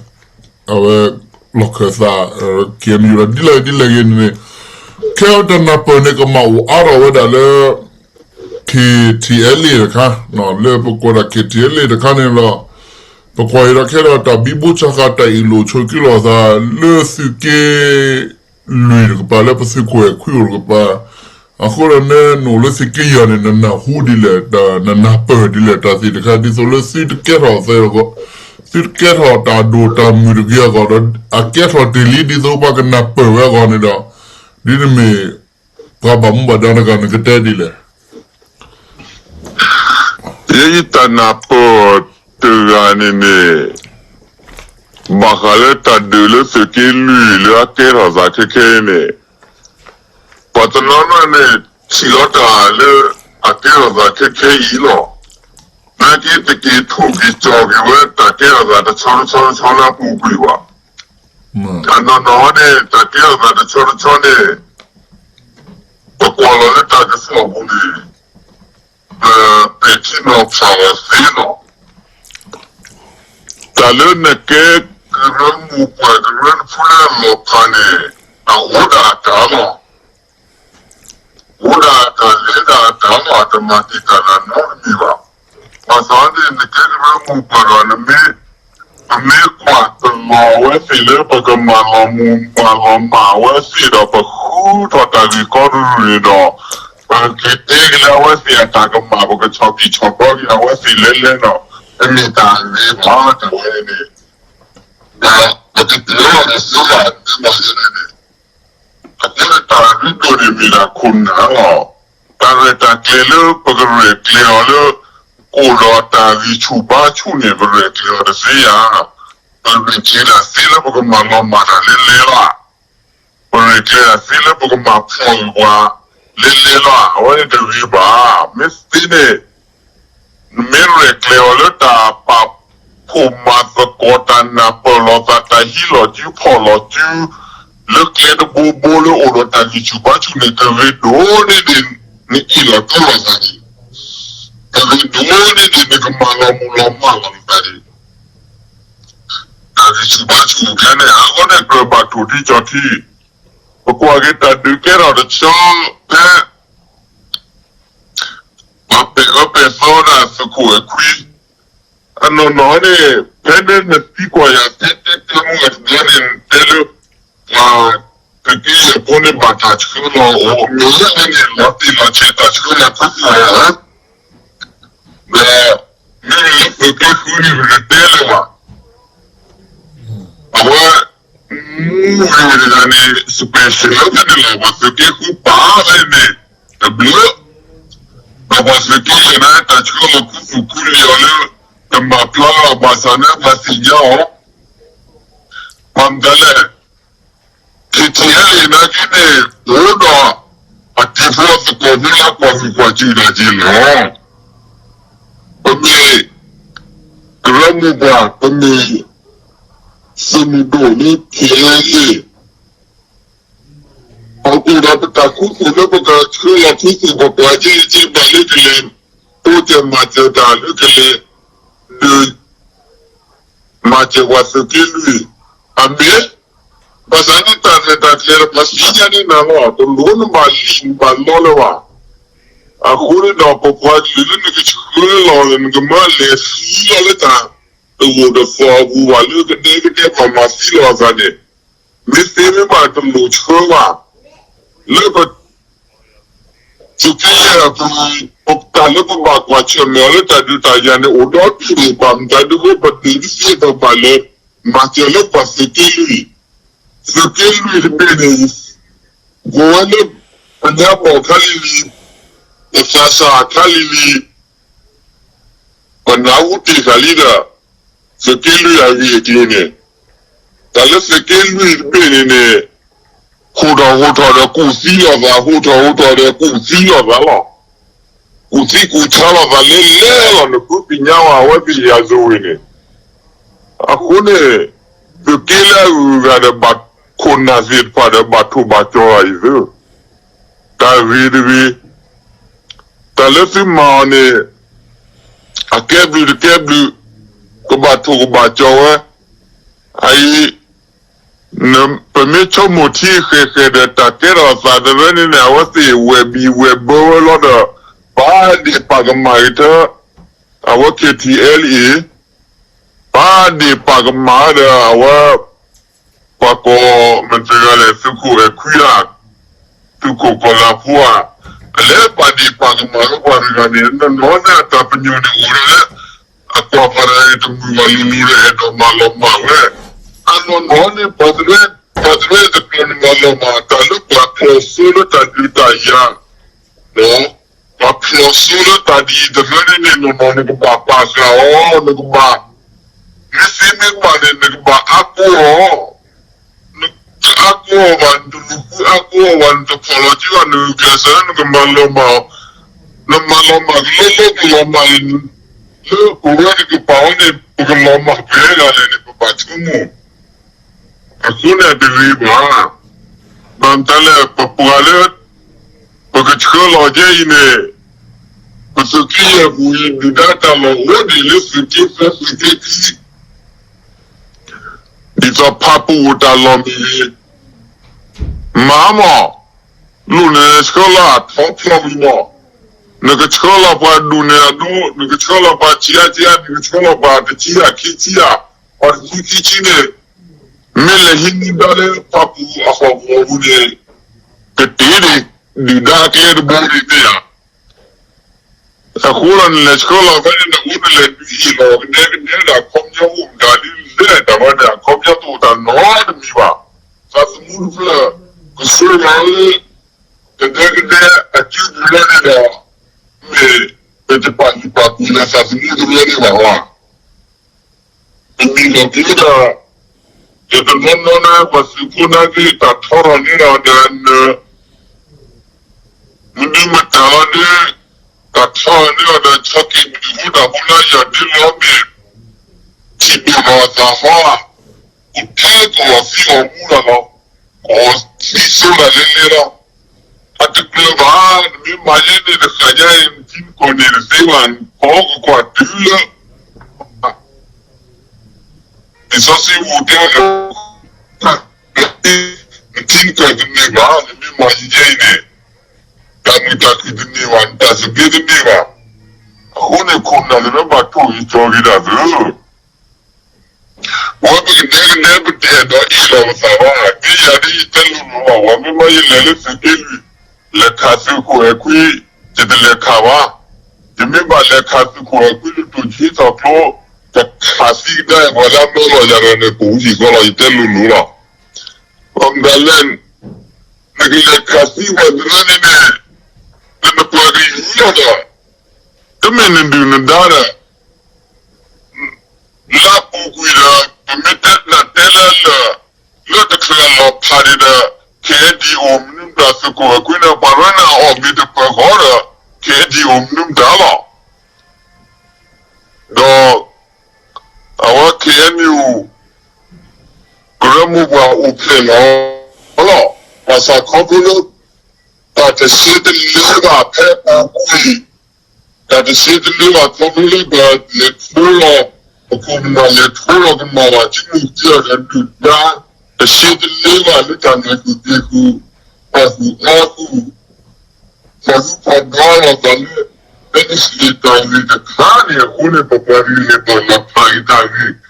အဝဲ လီၢ်ခၢၣ်သး ခဲအံၤနယိၤဒီး ဒ်လဲၣ်ဒ်လဲၣ်ဂ့ၤန့ၣ် ခဲအံၤတၢ်နၢ်ပၢၢ်န့ၣ် ကမၣ်အိၣ်အါထီၣ်ဝဲဒၣ်လၢ ခ့ထံအဲလ့ၣ်တခါ လၢပကိးဒၣ် ခ့ထံအဲလ့ၣ်တခါန့ၣ်လီၤ. ပကွၢ်အံၤဒီးခဲဒီးတၢ်ဘံဘူဆးဃာ် တၢ်အ့ၣ်လိာ်ဆိးက့လိာ်သး လၢသုးက့လွံၢ်တကပၤ လၢပသုးခိၣ်အဲၣ်ခွံအိၣ်တကပၤ အဃိဒီးနဲနအိၣ်လၢသုးက့ယဲၢ်န့ၣ် နနၢ်ဟူဒ်လဲၣ် နနၢ်ပၢၢ်ဒ်လဲၣ် တၢ်သ့ၣ်တခါ ဒ်သိးလၢသုတကဲထီၣ်သဲ သုတကဲထီၣ်တၢ်ဒိၣ်တၢ်မုၢ်တဂ့ၤအဂီၢ်ဒီး အကဲထီၣ်တ့ၢ်လံ ဒ်သိးပှၤကနၢ်ပၢၢ်ဝဲအဂီၢ်န့ၣ်ဒီး ဒ်နမ့ၢ် ပှၤဘၣ်မူဘၣ်ဒါတဂၤ နကတဲဒ်လဲၣ်. ယဲယတၢ်နၢ်ပၢၢ်တဂၤန့ၣ်န့ၣ် ဘၣ်ဃးလၢတၢ်ဒုးလၢသုးက့လွံၢ်လၢအကဲထီၣ်သးခဲခဲအံၤန့ၣ် ပှၤတနီၤနီၤန့ၣ် ထံၣ်လီၤတၢ်လၢအကဲထီၣ်သးခဲခဲအံၤလီၤ. နာ်က့တက့ၤထိၣ်က့ၤကၠီၤက့ၤဝဲတၢ်ကဲထီၣ်သးတဆီတဆီတဆီလၢအပူၤကွံာ်ဘၣ်. တၢ်နီၢ်နီၢ်န့ၣ် တၢ်ကဲထီၣ်သးတဆီတဆီန့ၣ် ပကွၢ်လီၤလၢတၢ်ကစီၣ်ပူၤန့ၣ် ပပဲာ်ထံနီၤဖးလီၤသ့လီၤ. တၢ်လၢနကဲကရၢမိၢ်ပှၢ်ကရၢတဖုလၢအလီၤဖးန့ၣ် အအိၣ်ဒၣ်အတၢ်လီၤ. အိၣ်ဒၣ်အတၢ်လဲၤဒၣ်အတၢ်လီၤ အတမၤတံာ်တာ်တၢ်နီတမံၤဘၣ်. ဘၣ်ဆၣ်န့ၣ် နကဲကရၢမိၢ်ပှၢ်ဒီးနမ့ၢ် ပမ့ၢ်ကွၢ်တလီၤအဝဲသ့ၣ်လၢပကမၤလီၤမူၤမၤလီၤမၢ်အဝဲသ့ၣ်ဒီး ပဃုထီၣ်တၢ်ဂ့ၢ်ကီတရူၢ်န့ၣ်ဒီး, ပကတဲက့ၤလၢအဝဲသ့ၣ်အတၢ်ကမၣ် ပကဆီၣ်တံၢ်ဆီၣ်တီက့ၤအဝဲသ့ၣ်လဲၤလဲၤဒီး, တမ့ၢ်တၢ်ဂ့ၤဘၣ် တၢ်ဝဲန့ၣ်န့ၣ်, ဒီးပကတဲလီၤန့ၣ် စ့လၢအဒ်န့ၣ် အတဲလၢတၢ်ရ့ဒိၣ်န့ၣ်မ့ၢ်ဒၣ်ခိၣ်နၢ်လီၤ. တၢ်ရဲၣ်တၢ်ကျဲၤလၢပကရဲၣ်ကျဲၤအီၤလၢ ကအိၣ်ဒီးတၢ်ဂံၢ်ဆူၣ်ဘါဆူၣ်န့ၣ် ပရဲၣ်ကျဲၤအီၤတသ့ဧါ. ပရဲၣ်ကျဲၤဒၣ်သ့လၢပကမၤလီၤမၢ်တၢ်လဲၤလဲၤလီၤ. ပရဲၣ်ကျဲၤဒၣ်သ့လၢပကမၤဖျီၣ်ဂ့ၤပှၤလဲၤလဲၤလီၤ. အဝဲန့ၣ်တဂ့ၤဘၣ်. မ့ၢ်သ့န့ၣ် နမ့ၢ်ရဲၣ်ကျဲၤအီၤလၢတၢ်ပာ်ဖှိၣ်မၤသကိး တၢ်နၢ်ပၢၢ်လိာ်သး တၢ်ဟံးလီၤစုဖီၣ်လီၤစု လၢကျဲတဘိဘိလၢအိၣ်ဒီးတၢ်ဂံၢ်ဆူၣ်ဘါဆူၣ်န့ၣ် တဂ့ၤဒိၣ်န့ၢ်ဒံး နအ့ၣ်လိာ်တူၢ်လိာ်သးဒံး, တဂ့ၤဒိၣ်န့ၢ်ဒံး နကမၤလီၤမူၤလီၤမၢ်လိာ်သးဒံး. တၢ်ဂံၢ်ဆူၣ်ဘါဆူၣ်ခဲန့ၣ် အဃိန့ၣ် ကြၢးဘၣ်ထိၣ်ထံကၠီၣ်ထံ, ပကွၢ်က့ၤတၢ်ဒုးကဲထီၣ်တဆီဖဲ ပှၤပဲာ်အၢပဲာ်သီဒၣ်သုးခိၣ်အဲၣ်ခွံ, အနီၢ်နီၢ်န့ၣ် ဖဲန့ၣ်နသံကွၢ်ယၤ တဲတဲတဲမူအတဘျီန့ၣ် နတဲလၢ ပှၤသုးက့ယဲၢ်ဖိန့ၣ် ဘၣ်တၢ်ဆှၢလီၤအိၣ် မ့ၢ်လၢန့ၣ် လီၤတံၢ်လီၤဆဲးတၢ်ဆှၢလီၤခူသူၣ်ဝဲဧါ, ဒီး မ့မ့ၢ်လၢသုးက့ဃုန့ၣ် ပတတဲလၢၤဘၣ်. အဝဲ မူဝဲတဂၤန့ၣ် special လၢဖဲန့ၣ်လီၤ. ပှၤသုးက့ဃုပာ်ဖဲန့ၣ် တဘျုး, ဒီးပှၤသုးက့ယဲၢ်န့ၣ် တၢ်ဆှၢလီၤခူသူၣ်ခူလံၤအီၤလၢ တမၤဖျါလၢၤဘၣ်ဆၣ်န့ၣ် ပှၤသ့ၣ်ညါအီၤ, ဘၣ်မတၤလဲၣ်, ထံထံဟဲလံနာ်က့န့ၣ် အိၣ်ဒီး အတံၤဖိသကိးဖိလၢကွၢ်မုာ်ကွၢ်စူၣ်တၢ်က့ၤလီၤ. ပမ့ၢ် ကရၢမိၢ်ပှၢ် ပမ့ၢ် သုးမုၢ်ဒိၣ်လၢ ခ့လ့ ပကအိၣ်ဒီးပတၢ်ခူသူၣ်လၢပကဆှၢလီၤခူသူၣ် ပပှၤက့ၤက့ၤဘၣ်လၢကလဲၤ တိစၢၤမၤစၢၤတၢ်လၢကလဲၤ ဒုး မၤစၢၤပှၤသုးက့လွံၢ် အမ့ၢ် ဘၣ်ဆၣ်န့ၣ်တၢ်ရဲၣ်တၢ်ကျဲၤဒီး ပှၤသ့ၣ်ညါန့ၢ်နၤလီၤ. တလိၣ်နဘၣ်လံၣ်နဘၣ်လီလၢၤဘၣ်. အဃိန့ၣ်ဒီး ပပှၤကလုာ်လၢနကဆှၢလီၤ နကမၤလဲၤသံလီၤလၢတၢ်တဂိာ်တသီအပူၤဘၣ် လၢကဒဲကဒဲဘၣ်မၤသံလီၤအသးန့ၣ် မ့ၢ်သ့မ့ၢ်ဘၣ်တလိၣ်ဆှၢဘၣ်. လၢပ သုးက့ယဲၢ်အပူၤ တၢ်လၢပဘၣ်ကွၢ်ဆၢၣ်မဲာ်အီၤလၢတၢ်ဒုးတၢ်ယၤန့ၣ် အိၣ်ဒီဒူၣ်န့ၣ် ဘၣ်မတၤဒုး ပဒုးတသ့ပဘၣ်လဲၤ မၤစၢၤလၢပှၤသုးက့လွံၢ်, သုးက့လွံၢ်တဘ့ၣ်န့ၣ် ကိးဝဲလၢ ပညါဘီၣ်ခါလံၤလံၤ, ပသးစၢ်ခါလံၤလံၤ, ပနၢ်ဟူတ့ၢ်ဃာ်လံဒီး သုးက့လွံၢ်အဂ့ၢ်အကျိၤန့ၣ်, တၢ်လၢသုးက့လွံၢ်တဘ့ၣ်န့ၣ်န့ၣ် ဟူးထီၣ်ဟူးထီၣ်ဒီးကူၣ်သံလိာ်သး, ဟူးထီၣ်ဟူးထီၣ်ဒီးကူၣ်သံလိာ်သးလီၤ. ကူၣ်သံကူၣ်ဆါလိာ်သးလဲၤလဲၤလီၤ နဃုသ့ၣ်ညါဝဲအဝဲသ့ၣ်ယၤယဝ့ၢ်န့ၣ်, အဃိန့ၣ် သုးက့လၢအဂုၤအဂၤဒီး ဘၣ်ခိၣ်နၢ်သ့ၣ်တဖၣ်ဒီး ဘၣ်ထိၣ်ဘၣ်ကီၤဂၤအံၤသု, တၢ်ဂ့ၤတဂ့ၤ, တၢ်လၢသုမၤအီၤန့ၣ် အကဲဘျုးတကဲဘျုး, ကဘၣ်ထိၣ်ကဘၣ်ကီၤဝဲ, အအံၤ ပမ့ၢ်ဆိကမိၣ်ထံဃဲၤဃဲၤဒီး တၢ်ကဲထီၣ်သးတရၢန့ၣ်န့ၣ် အဝဲသ့ၣ်ဝဲၢ်ဘံၣ်ဝဲၢ်ဘၢဝဲလီၤဒီး ပာ်ဒ့ၣ်ပာ်ကမၣ်ဂ့ၤထၢ အဝဲ KTLA ပာ်ဒ့ၣ်ပာ်ကမၣ်ဒီး အဝဲ ပှၤကိးမတၤတဂၤလဲၣ် သုးခိၣ်အဲၣ်ခွံဧါ, သုးခိၣ်ကီၤလၤဖိဧါ, အလဲၤပာ်ဒ့ၣ်ပာ်ကမၣ်လၢပှၤတဂၤန့ၣ် နီၢ်နီၢ်န့ၣ် အတၢ်ပညိၣ်န့ၣ်အိၣ်ဒၣ်လၢ အကွၢ်ပှၤတဂၤန့ၣ် တမုာ်ဘၣ်လူၤလူၤဒီး အဲၣ်ဒိးမၤလီၤမၢ်ဝဲ, အနီၢ်နီၢ်န့ၣ် ပှၤတရၢ ပှၤတရၢတကျိၤန့ၣ် မၤလီၤမၢ်တၢ်လၢပှၤဖျီၣ်စိလၢတၢ်ဒုးတၢ်ယၤ ပှၤဖျီၣ်စိလၢတၢ်ဒ်အံၤတရၢန့ၣ်န့ၣ် နီၢ်နီၢ်နကဘၣ်ပာ်ဃာ်အီၤ, နကဘၣ် မ့ၢ်သ့မ့ၢ်ဘၣ်န့ၣ် နကဘၣ်အါကိးအီၤ, နကအါကိးအီၤဘၣ် နတလူၤဃုအါကိးအီၤဘၣ် နတဖီၣ်လီၤစုဘၣ် နဂုာ်ကျဲးစၢးလၢနကမၤလီၤမၢ်အီၤ, နမၤလီၤမၢ်ကလီလီကလီၤမၢ်န့ၣ် လၢပဝဲတကပၤဝဲန့ၣ် ပကလီၤမၢ်ပှဲၤဂၤလဲၣ်န့ၣ် ပဘၣ်ဆိကမိၣ် အဃိန့ၣ်တဂ့ၤဘၣ်. ဘၣ်မတၤလဲၣ် ပပှၤလၢ ပကဆှၢလီၤကဲအံၤန့ၣ် ပသုးက့ယဲၢ်ပူၤအံၤ ဒုၣ်ဒါတၢ်လီၢ်အိၣ်ဒံးလၢသုးက့သၢသုးက့ခံ ဒ်သိးဖးပူၤအိၣ်တၢ်လီၢ်မ့ၢ်ဂ့ၤ, မၤမး လိၣ်န့ၣ်ဆှၢလီၤထီဖျီမံၤမး, နကဆှၢလီၤပှၤဒူၣ်န့ၣ်အဒိ, နကဆှၢလီၤပှၤဆံးအါဆံးအါ, နကဆှၢလီၤပှၤတဆံယၤခံဆံယၤ, ပှၤတဆံခံဆံန့ၣ် မ့ၢ်လဲၤဟံးန့ၢ်ဒၣ်လၢပှၤပူၤအဟီၣ်ကဝီၤပူၤန့ၣ် ကတ့ၢ်ဒံး ဒုၣ်ဒါအကျဲတဘိန့ၣ်ဧါ. အဃိဒီးနလဲၤဆှၢလီၤဖဲန့ၣ် နအိၣ်နလဲၤဒုးအ့ၣ်လီၤကဒဲကဒဲဒီး အခီပညီအိၣ်မတၤဒ်လဲၣ် တၢ်ဝဲန့ၣ် အခီပညီတအိၣ်တၢ်နီတမံၤဘၣ်. သးသမူတဖျၢၣ် ကဆှၢလီၤလၢ ကဒဲကဒဲအစုပူၤလီၤန့ၣ်ဒီး မ့ၢ်ပတပာ်လုၢ်ပာ်ပှ့ၤလၢသးသမူတဖျၢၣ်န့ၣ်ဘၣ်ဝဲ တမံၤလီၤက့ၤဒီး ယတနီၤနီၤန့ၣ် ပှၤသုးဖိနာ်က့ၤ တၢ်ထီထီၣ်န့ၣ်ဒီး ဒီးန မနုၤမတၤလီၤဒုး တၢ်ထီထီၣ်န့ၣ်ဒီး ဆီၣ်က့ၤဒုးဖိတၢ်ဖိလၢယၤဒ်လီၤမ့ၢ် ထံၣ်ဒိၣ်လီၤအသးဟီဧါ, အိၣ်ထဲကီၢ်သံအီၤမူလီၤလီၤ, ကီၢ်သံစိဒၣ်လဲၤလဲၤလီၤ, အတကြၢးဘၣ်, နမ့ၢ်မၤယဲန့ၣ်တဃၣ်ညါအံၤ နထံနကီၢ်န့ၣ်တသ့ဘၣ်, နကီၢ်ကကွၢ်တုၤလၢ လံာ်စီဆှံပူၤတဲဝဲ နထံနကီၢ်တန့ၢ်ဘၣ်, နမ့ၢ်မၤယဲအံၤန့ၣ် တၢ်မုာ်တၢ်ခုၣ်တန့ၢ်ဘၣ်, နတၢ်သဘျ့တန့ၢ်ဘၣ်, အဃိန့ၣ်ခိၣ်နၢ်လၢဘၣ်ထိၣ်ဂ့ၤကၠီဂ့ၤတၢ်သၢ ပဝဲပကဒဲကဒဲပတအဲၣ်ဒိးအ့ၣ်လီၤပသးဘၣ်, ဒ်ယၤဒ်ယတဲလိၤလိၤဘၣ်, ပှၤမ့ၢ်ဘၣ်ယလဲၤလၢသုးက့လွံၢ်, လဲၤခးသုးခိၣ်အဲၣ်ခွံ, ယတလဲၤခးဘၣ်, ယမ့ၢ်ဘၣ်လဲၤခးသုးခိၣ်အဲၣ်ခွံလၢတိၢ်ဆံသီကျိ, ယခးသံကဒါပှၤလၢအမၢလီၤယၤဒီးန့ၣ် ပူၤယံာ်ဃီလီၤ ယတဲလိၤလိၤလီၤ. ဘၣ်မတၤလဲၣ်, နကလဲၤခးသံပှၤသနာ်န့ၣ်န့ၣ်, နနပှၤကလုာ်လီၤဒီး တမ့ၢ်နဒုၣ်နဒါဒီး လၢအပူၤကွံာ်ဒီး ပမ့ၢ်တဲနၤတဲလၢလၢာ် လၢတချုးအလီၤဖးဒံးဒီး ခ့ၣ်အဲၣ်ဒံၣ်အိၣ်မနုၤမတၤသုးခိၣ်အဲၣ်ခွံန့ၣ် ပှၤရဲနၤအီၣ်မ့ၤတပၢၤဃီဒီး ခ့ၣ်အဲၣ်ဒံၣ်အိၣ်မနုၤမတၤလီၤ. ဒီး အဝဲ ခ့ၣ်အဲၣ်ယူၣ် ကရၢမိၢ်ပှၢ်အိၣ်ဖျဲၣ်လီၤလီၤ. ဘၣ်ဆၣ်ခီဖျိလၢ တၢ်တဆ့တလၢဘၣ်ဖဲပူၤကွံာ် တၢ်တဆ့တလၢဘၣ်ခီဖျိလၢပလဲၤထိလီၤ ပခိၣ်ပနၢ်လဲၤထိလီၤကမၣ်ဘၣ် ကမူၣ်ကၢၢ်ဒီးဒုၣ်ဒါ တဆ့တလၢဘၣ်လၢတၢ်လဲၤဒုးက့ၤဃုာ် တၢ်ဃုာ်အါဃုာ် ပှၤဟူးပှၤဒီလီၤသးလၢ အဲၣ်ဒိးစံးတၢ်ဂ့ၢ်တခါန့ၣ်အဃိန့ၣ် ပပှၤကလုာ်န့ၣ် ပလီၤဖးက့ၤတၢ်ဂ့ၢ်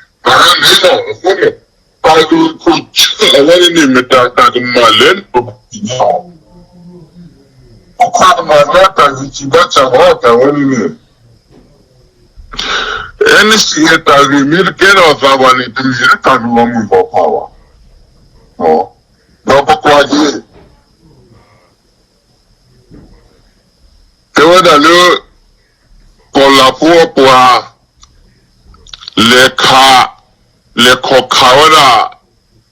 မၤဒ်န့ၣ်လီၤ. အဃိန့ၣ် တၢ်ဂ့ၢ်ခိၣ်ဆၢအဝဲန့ၣ်န့ၣ် မ့ၢ်တၢ်တၢ်ကမၣ်လၢပကသ့ၣ်ညါအီၤ ပခိၣ်ပနၢ်လၢတၢ်ဂံၢ်ဆံးဘါစၢ်လီၤ တၢ်ဝဲန့ၣ်န့ၣ် အဲၣ်ဒိးစံးတၢ်ဂ့ၢ်မ့ၢ်တကဲထီၣ်သးဘၣ်န့ၣ် တမ့ၢ်လၢတၢ်ကလီၤမုၢ်လီၤဖးဘၣ်. ဒီးပကွၢ်က့ၤ တဲဝဲဒၣ်လၢ ကီၢ်လၤဖိအပှၤ လဲၤခး လဲၤခီၣ်ခးဝဲဒၣ်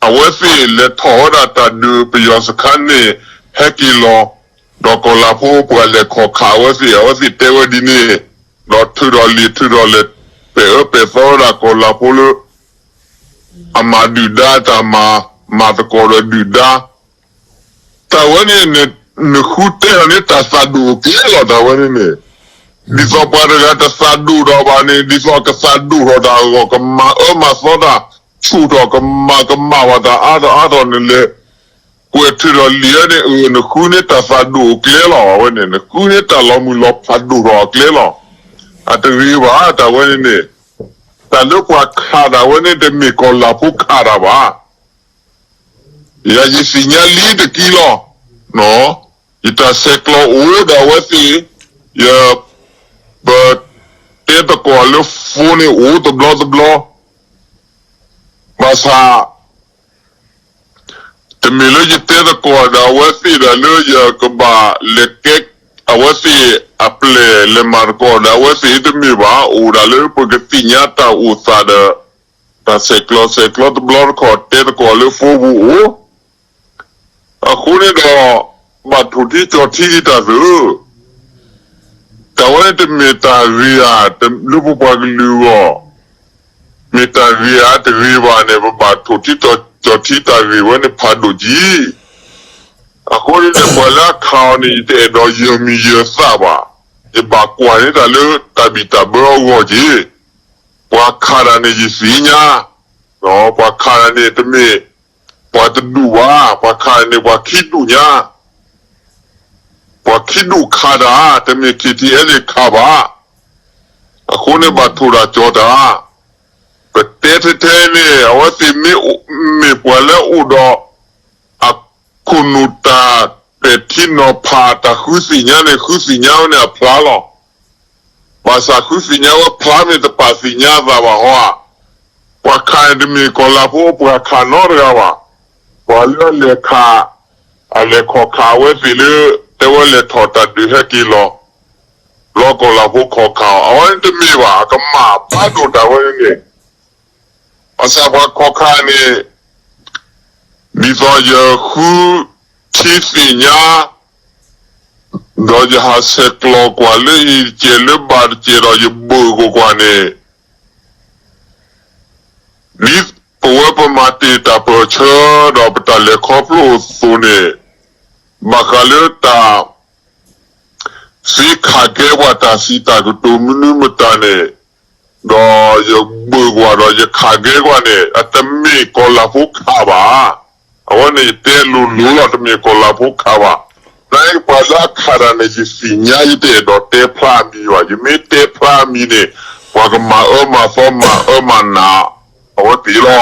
အဝဲသ့ၣ်လဲၤထီၣ်ဝဲဒၣ်တၢ်ဒုးပယီၤစခါန့ၣ် ဟဲက့ၤလီၤ ဒီးကီၢ်လၤဖိအပှၤလဲၤခီၣ်ခးအဝဲသ့ၣ် အဝဲသ့ၣ်တဲဝဲဒ်န့ၣ် ဒီးထုးထီၣ်လံာ်ထုးထီၣ်လဲၢ် ပဲာ်အၢပဲာ်သီဝဲဒၣ်ကီၢ်လၤဖိလၢ အမၤဒုၣ်ဒါတၢ်မၤ မၤသကိးဒီးဒုၣ်ဒါ တၢ်ဝဲန့ၣ် နဃုတဲထီၣ်န့ၣ် တၢ်သးဒိၣ်အကျဲလီၤ တၢ်ဝဲန့ၣ်န့ၣ်, ဒ်သိးပှၤတဂၤတသးဒိၣ်ထီၣ်ဘၣ်န့ၣ် ဒ်သိးကသးဒိၣ်ထီၣ်တၢ်အဂီၢ် ကမၤအၢမၤသီတၢ် ဆူၣ်ထီၣ်ကမၤကမၣ်ဘၣ်တၢ်အါထီၣ်အါထီၣ်န့ၣ်လဲၣ်, ကွဲးထုးထီၣ်လံာ်ဝဲန့ၣ် အၢ နဃုန့ၢ်တၢ်သးဒိၣ်အကျဲလီၤ အဝဲန့ၣ် နဃုန့ၢ်တၢ်လီၤမုၢ်လီၤဖးဒိၣ်ထီၣ်အကျဲလီၤ. အတဂ့ၤဘၣ် တၢ်ဝဲန့ၣ်န့ၣ်, တၢ်လၢပှၤခးတၢ်ဝဲန့ၣ် တမ့ၢ်ကီၢ်လၤဖိခးတၢ်ဘၣ် ယၤယသ့ၣ်ညါလံတက့ၢ်လီၤ. ယတၢ်ဆဲးကျိးအိၣ်ဒီးအဝဲသ့ၣ်, ယ, ပတဲသကိးလၢ phone န့ၣ်အိၣ်တဘျီတဘျီ, ဘၣ်ဆၣ် တမ့ၢ်လၢယတဲသကိးဒီးအဝဲသ့ၣ်ဒီးလၢယကဘၣ်လဲၤကဲ အဝဲသ့ၣ်အပျဲၢ်လဲၤမၤသကိးဒီးအဝဲသ့ၣ်တမ့ၢ်ဘၣ်, အိၣ်ဒၣ်လၢပကသ့ၣ်ညါတၢ်အိၣ်သးဒီး တၢ်ဆဲးကျိးဆဲးကျိးတဘျီတခီၣ်တဲသကိးလၢ phone ပူၤအိၣ် အဃိန့ၣ်ဒီး ဘၣ်ထိၣ်ထံကၠီၣ်ထံက့ၤတၢ်သၢ, တၢ်ဝဲန့ၣ်တမ့ၢ်တၢ်ဂ့ၤဧါ, လၢပပှၤကလုာ်အဂီၢ်, မ့ၢ်တၢ်ဂ့ၤဧါတဂ့ၤဘၣ်န့ၣ် ပဘၣ်ထိၣ်ထံကၠီၣ်ထံတၢ်ဂ့ၢ်ဝဲန့ၣ်ဖးဒိၣ်ကံ အဃိန့ၣ်န့ၣ် ပှၤလၢအခးအီၤန့ၣ် ယတအဲၣ်ဒိးယၢၤမံၤယၢၤသၣ်ဘၣ်, ယဘၣ်ကွၢ်န့ၢ်တၢ်လၢတၢ်ဘံၣ်တၢ်ဘၢအဂီၢ်က့ၤ, ပှၤခးတၢ်န့ၣ်ယသ့ၣ်ညါ, ပှၤခးတၢ်န့ၣ်တမ့ၢ် ပှၤတဒူၣ်ဘၣ်, ပှၤခးတၢ်န့ၣ်ပှၤခံဒူၣ်ညါ, ပှၤခံဒူၣ်ခးတၢ်, တမ့ၢ် KTLA ခးဘၣ်. အဃိန့ၣ်ဘၣ်ထိၣ်တၢ်ကၠီတၢ်, ပတဲ ကဲထဲထဲန့ၣ် အဝဲသ့ၣ်မ့ၢ်အိၣ် မ့ၢ်ပှၤလၢအအိၣ်ဒီး အခိၣ်နူာ်တၢ်ပဲာ်ထံနီၤဖးတၢ်ဃုသ့ၣ်ညါန့ၣ် ဃုသ့ၣ်ညါဝဲန့ၣ်အဖျါလီၤ. ဘၣ်ဆၣ်ဃုသ့ၣ်ညါဝဲဖျါမ့ၢ်တပာ်သ့ၣ်ညါအသးဘၣ်ဟီဧါ. ပှၤခးန့ၣ်တမ့ၢ်ကီၢ်လၤဖိအပှၤခးနီတဂၤဘၣ်. ပှၤလၢအလဲၤခး အလဲၤခီၣ်ခးအဝဲသ့ၣ်လၢ တဲဝဲလဲၤထီၣ်တၢ်ဒုးဟဲက့ၤလီၤ ဘျီကီၢ်လၤဖိခီၣ်ခးအီၤ အဝဲန့ၣ်တမ့ၢ်ဘၣ် အကမၣ်ဘၣ်ဒိၣ်တၢ်ဝဲန့ၣ် ဘၣ်ဆၣ်ပှၤခီၣ်ခးန့ၣ် ဒ်သိးယဃုထံသ့ၣ်ညါ ဒီးယဟးဆဲးကျိးကွၢ်လၢအံၤတကဲးလၢဘၣ်တကဲးဒီးယဘုးကကွၢ်န့ၣ် ဒ်ပဝဲပမၤတ့ၢ်တၢ်ပၢၢ်ဆၢဒီးပတၢ်လဲၤခီဖျိအသိးန့ၣ် ဘၣ်ဃးလၢတၢ် သ့ခးကဲပှၤတၢ်စံးတၢ်ကတိၤမနုၤမတၤန့ၣ် ဒီးယဘုးကွၢ်ဒီးယခးကဲကွၢ်န့ၣ် အတမ့ၢ်ကီၢ်လၤဖိခးဘၣ်. အဝဲန့ၣ်ယတဲလိၤလိၤလီၤ တမ့ၢ်ကီၢ်လၤဖိခးဘၣ်. နပှၤလၢအခးတၢ်န့ၣ် ယသ့ၣ်ညါ ယတအဲၣ်ဒိးတဲဖျါအမံၤဘၣ်. ယမ့ၢ်တဲဖျါအမံၤန့ၣ် ပှၤကမၤအၢမၤသီမၤအၢမၤနး အဝဲသ့ၣ်လီၤ.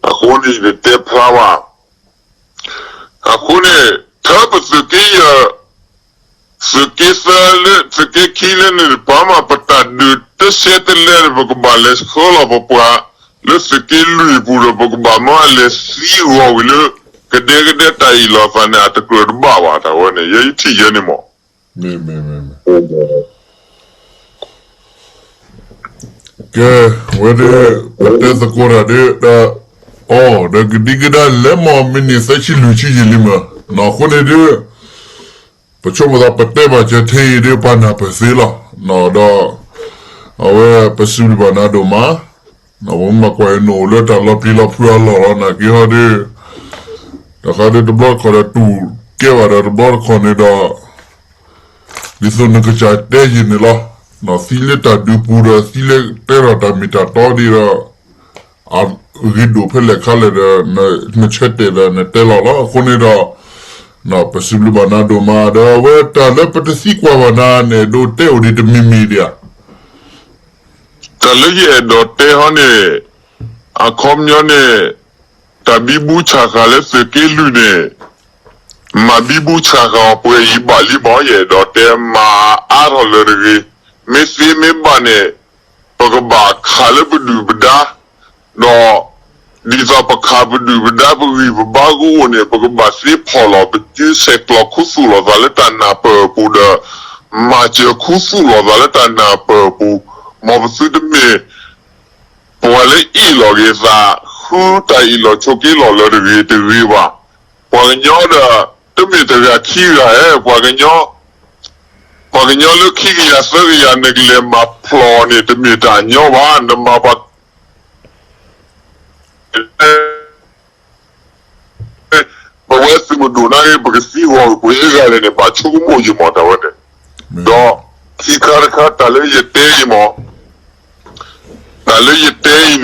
အဃိန့ၣ်ယတတဲဖျါဘၣ်. အဃိန့ၣ် ထၢပသုးက့ယဲၢ် သုးက့သၢလၢ သုးက့ခံလၢန့ၣ်တပၤမး ပတၢ်ဒုးတဆဲတလဲဒီး ပကဘၣ်လဲၤဆှၢလီၤပပှၤလၢသုးက့လွံၢ်အပူၤဒီး ပကဘၣ်မၢအလဲၤသံဂီၤဝံၤလၢ ကဒဲကဒဲတၢ်အ့ၣ်လိာ်သးန့ၣ် အတကြၢးတဘၣ်ဘၣ် တၢ်ဝဲန့ၣ် ယဲယထံၣ်ယဲန့ၣ်မး ကဲ, ဝဲဒၣ် ပတဲသကိးတၢ်ဒီး အီၤဒီးကဒံကဒါလဲၣ်မး မံးနံးသၢဆံလွံၢ်ဆံယံာ်လံမး, အဃိန့ၣ်ဒုး ပဆိကမိၣ်သးပတဲဘၣ်စၢၤထဲအံၤဒုး ပှၤနၢ်ပၢၢ်သ့လီၤ. ဒီး အဝဲပစံးဘျုးဘၣ်နၤဒိၣ်မး, ပမ့ၢ်ကွၢ်အံၤနအိၣ်လၢတၢ်လီၤပျံၤလီၤဖုးအလီၢ်လီၤ နာ်က့ဟီဒုး တခါဒုးတဘျီတခီၣ်ဒီးတူၢ်ကဲဘၣ်ဒီး တဘျီတခီၣ်န့ၣ်ဒီး ဒ်သိးနကစၢ်တဲယံာ်န့ၣ်လီၤ. သံလၢတၢ်ဒုးပူၤဒီး သံလၢတဲထီၣ်တၢ်မ့ၢ်တၢ်တီဒ်ဒီး အဂ့ၤဒိၣ်ဖဲလဲၣ်ခါလဲၣ်ဒီး နဆၢတဲာ်ဒီးနတဲလီၤလီၤ. အဃိန့ၣ်ဒီး ပစံးဘျုးဘၣ်နၤဒိၣ်မး ဒီးအဝဲတၢ်လၢပတသံကွၢ်ဘၣ်နၤန့ၣ် ဒိးတဲအိၣ်ဒံးတမံၤမံၤဒံးဧါ. တၢ်လၢယအဲၣ်ဒိးတဲဟီန့ၣ် အခီပညီန့ၣ် တၢ်ဘံဘူဆးဃာ်လၢသုးက့လွံၢ်န့ၣ် မၤဘံဘူဆးဃာ်အီၤပှဲၤအံၤဘၣ်လံမး ယအဲၣ်ဒိးတဲ မၤအါထီၣ်လၢတဂ့ၤ. မ့ၢ်သ့မ့ၢ်ဘၣ်န့ၣ် ပကဘၣ်ခးလၢပဒုၣ်ပဒါ ဒီး ဒ်သိးပခးပဒုၣ်ပဒါပဂံၢ်ပဘါကအိၣ်န့ၣ် ပကဘၣ်သ့ဖီၣ်လီၤ ပစုဆဲးကျိးခူသူၣ်လီၤသးလၢတၢ်နၢ်ပၢၢ်အပူၤဒီး မၤစၢၤခူသူၣ်လီၤသးလၢတၢ်နၢ်ပၢၢ်အပူၤ, မ်ပသုတမ့ၢ် ပှၤလၢအ့ၣ်လိာ်က့ၤသး ဃုတၢ်အ့ၣ်လိာ်ဆိးက့လိာ်လၢတဂ့ၤတဂ့ၤဘၣ်. ပှၤကညီဒီး တမ့ၢ်တဂၤခံဂၤဧါ, ပှၤကညီ ပှၤကညီလၢခံကယၤသၢကယၤ နကလဲၤမၤဖျိးန့ၣ် တမ့ၢ်တၢ်ညီဘၣ်. နမၤပှၤ ပဝဲသုးမုၢ်ဒိၣ်နာ်က့ ပကသံဂီၤကွံာ်အဂၤလဲၣ်န့ၣ် ဘၣ်ဆိကမိၣ်ယံၤမး တၢ်ဝဲန့ၣ်, ဒီးခံခါတခါ တၢ်လၢယတဲအံၤမး, တၢ်လၢယတဲအံၤ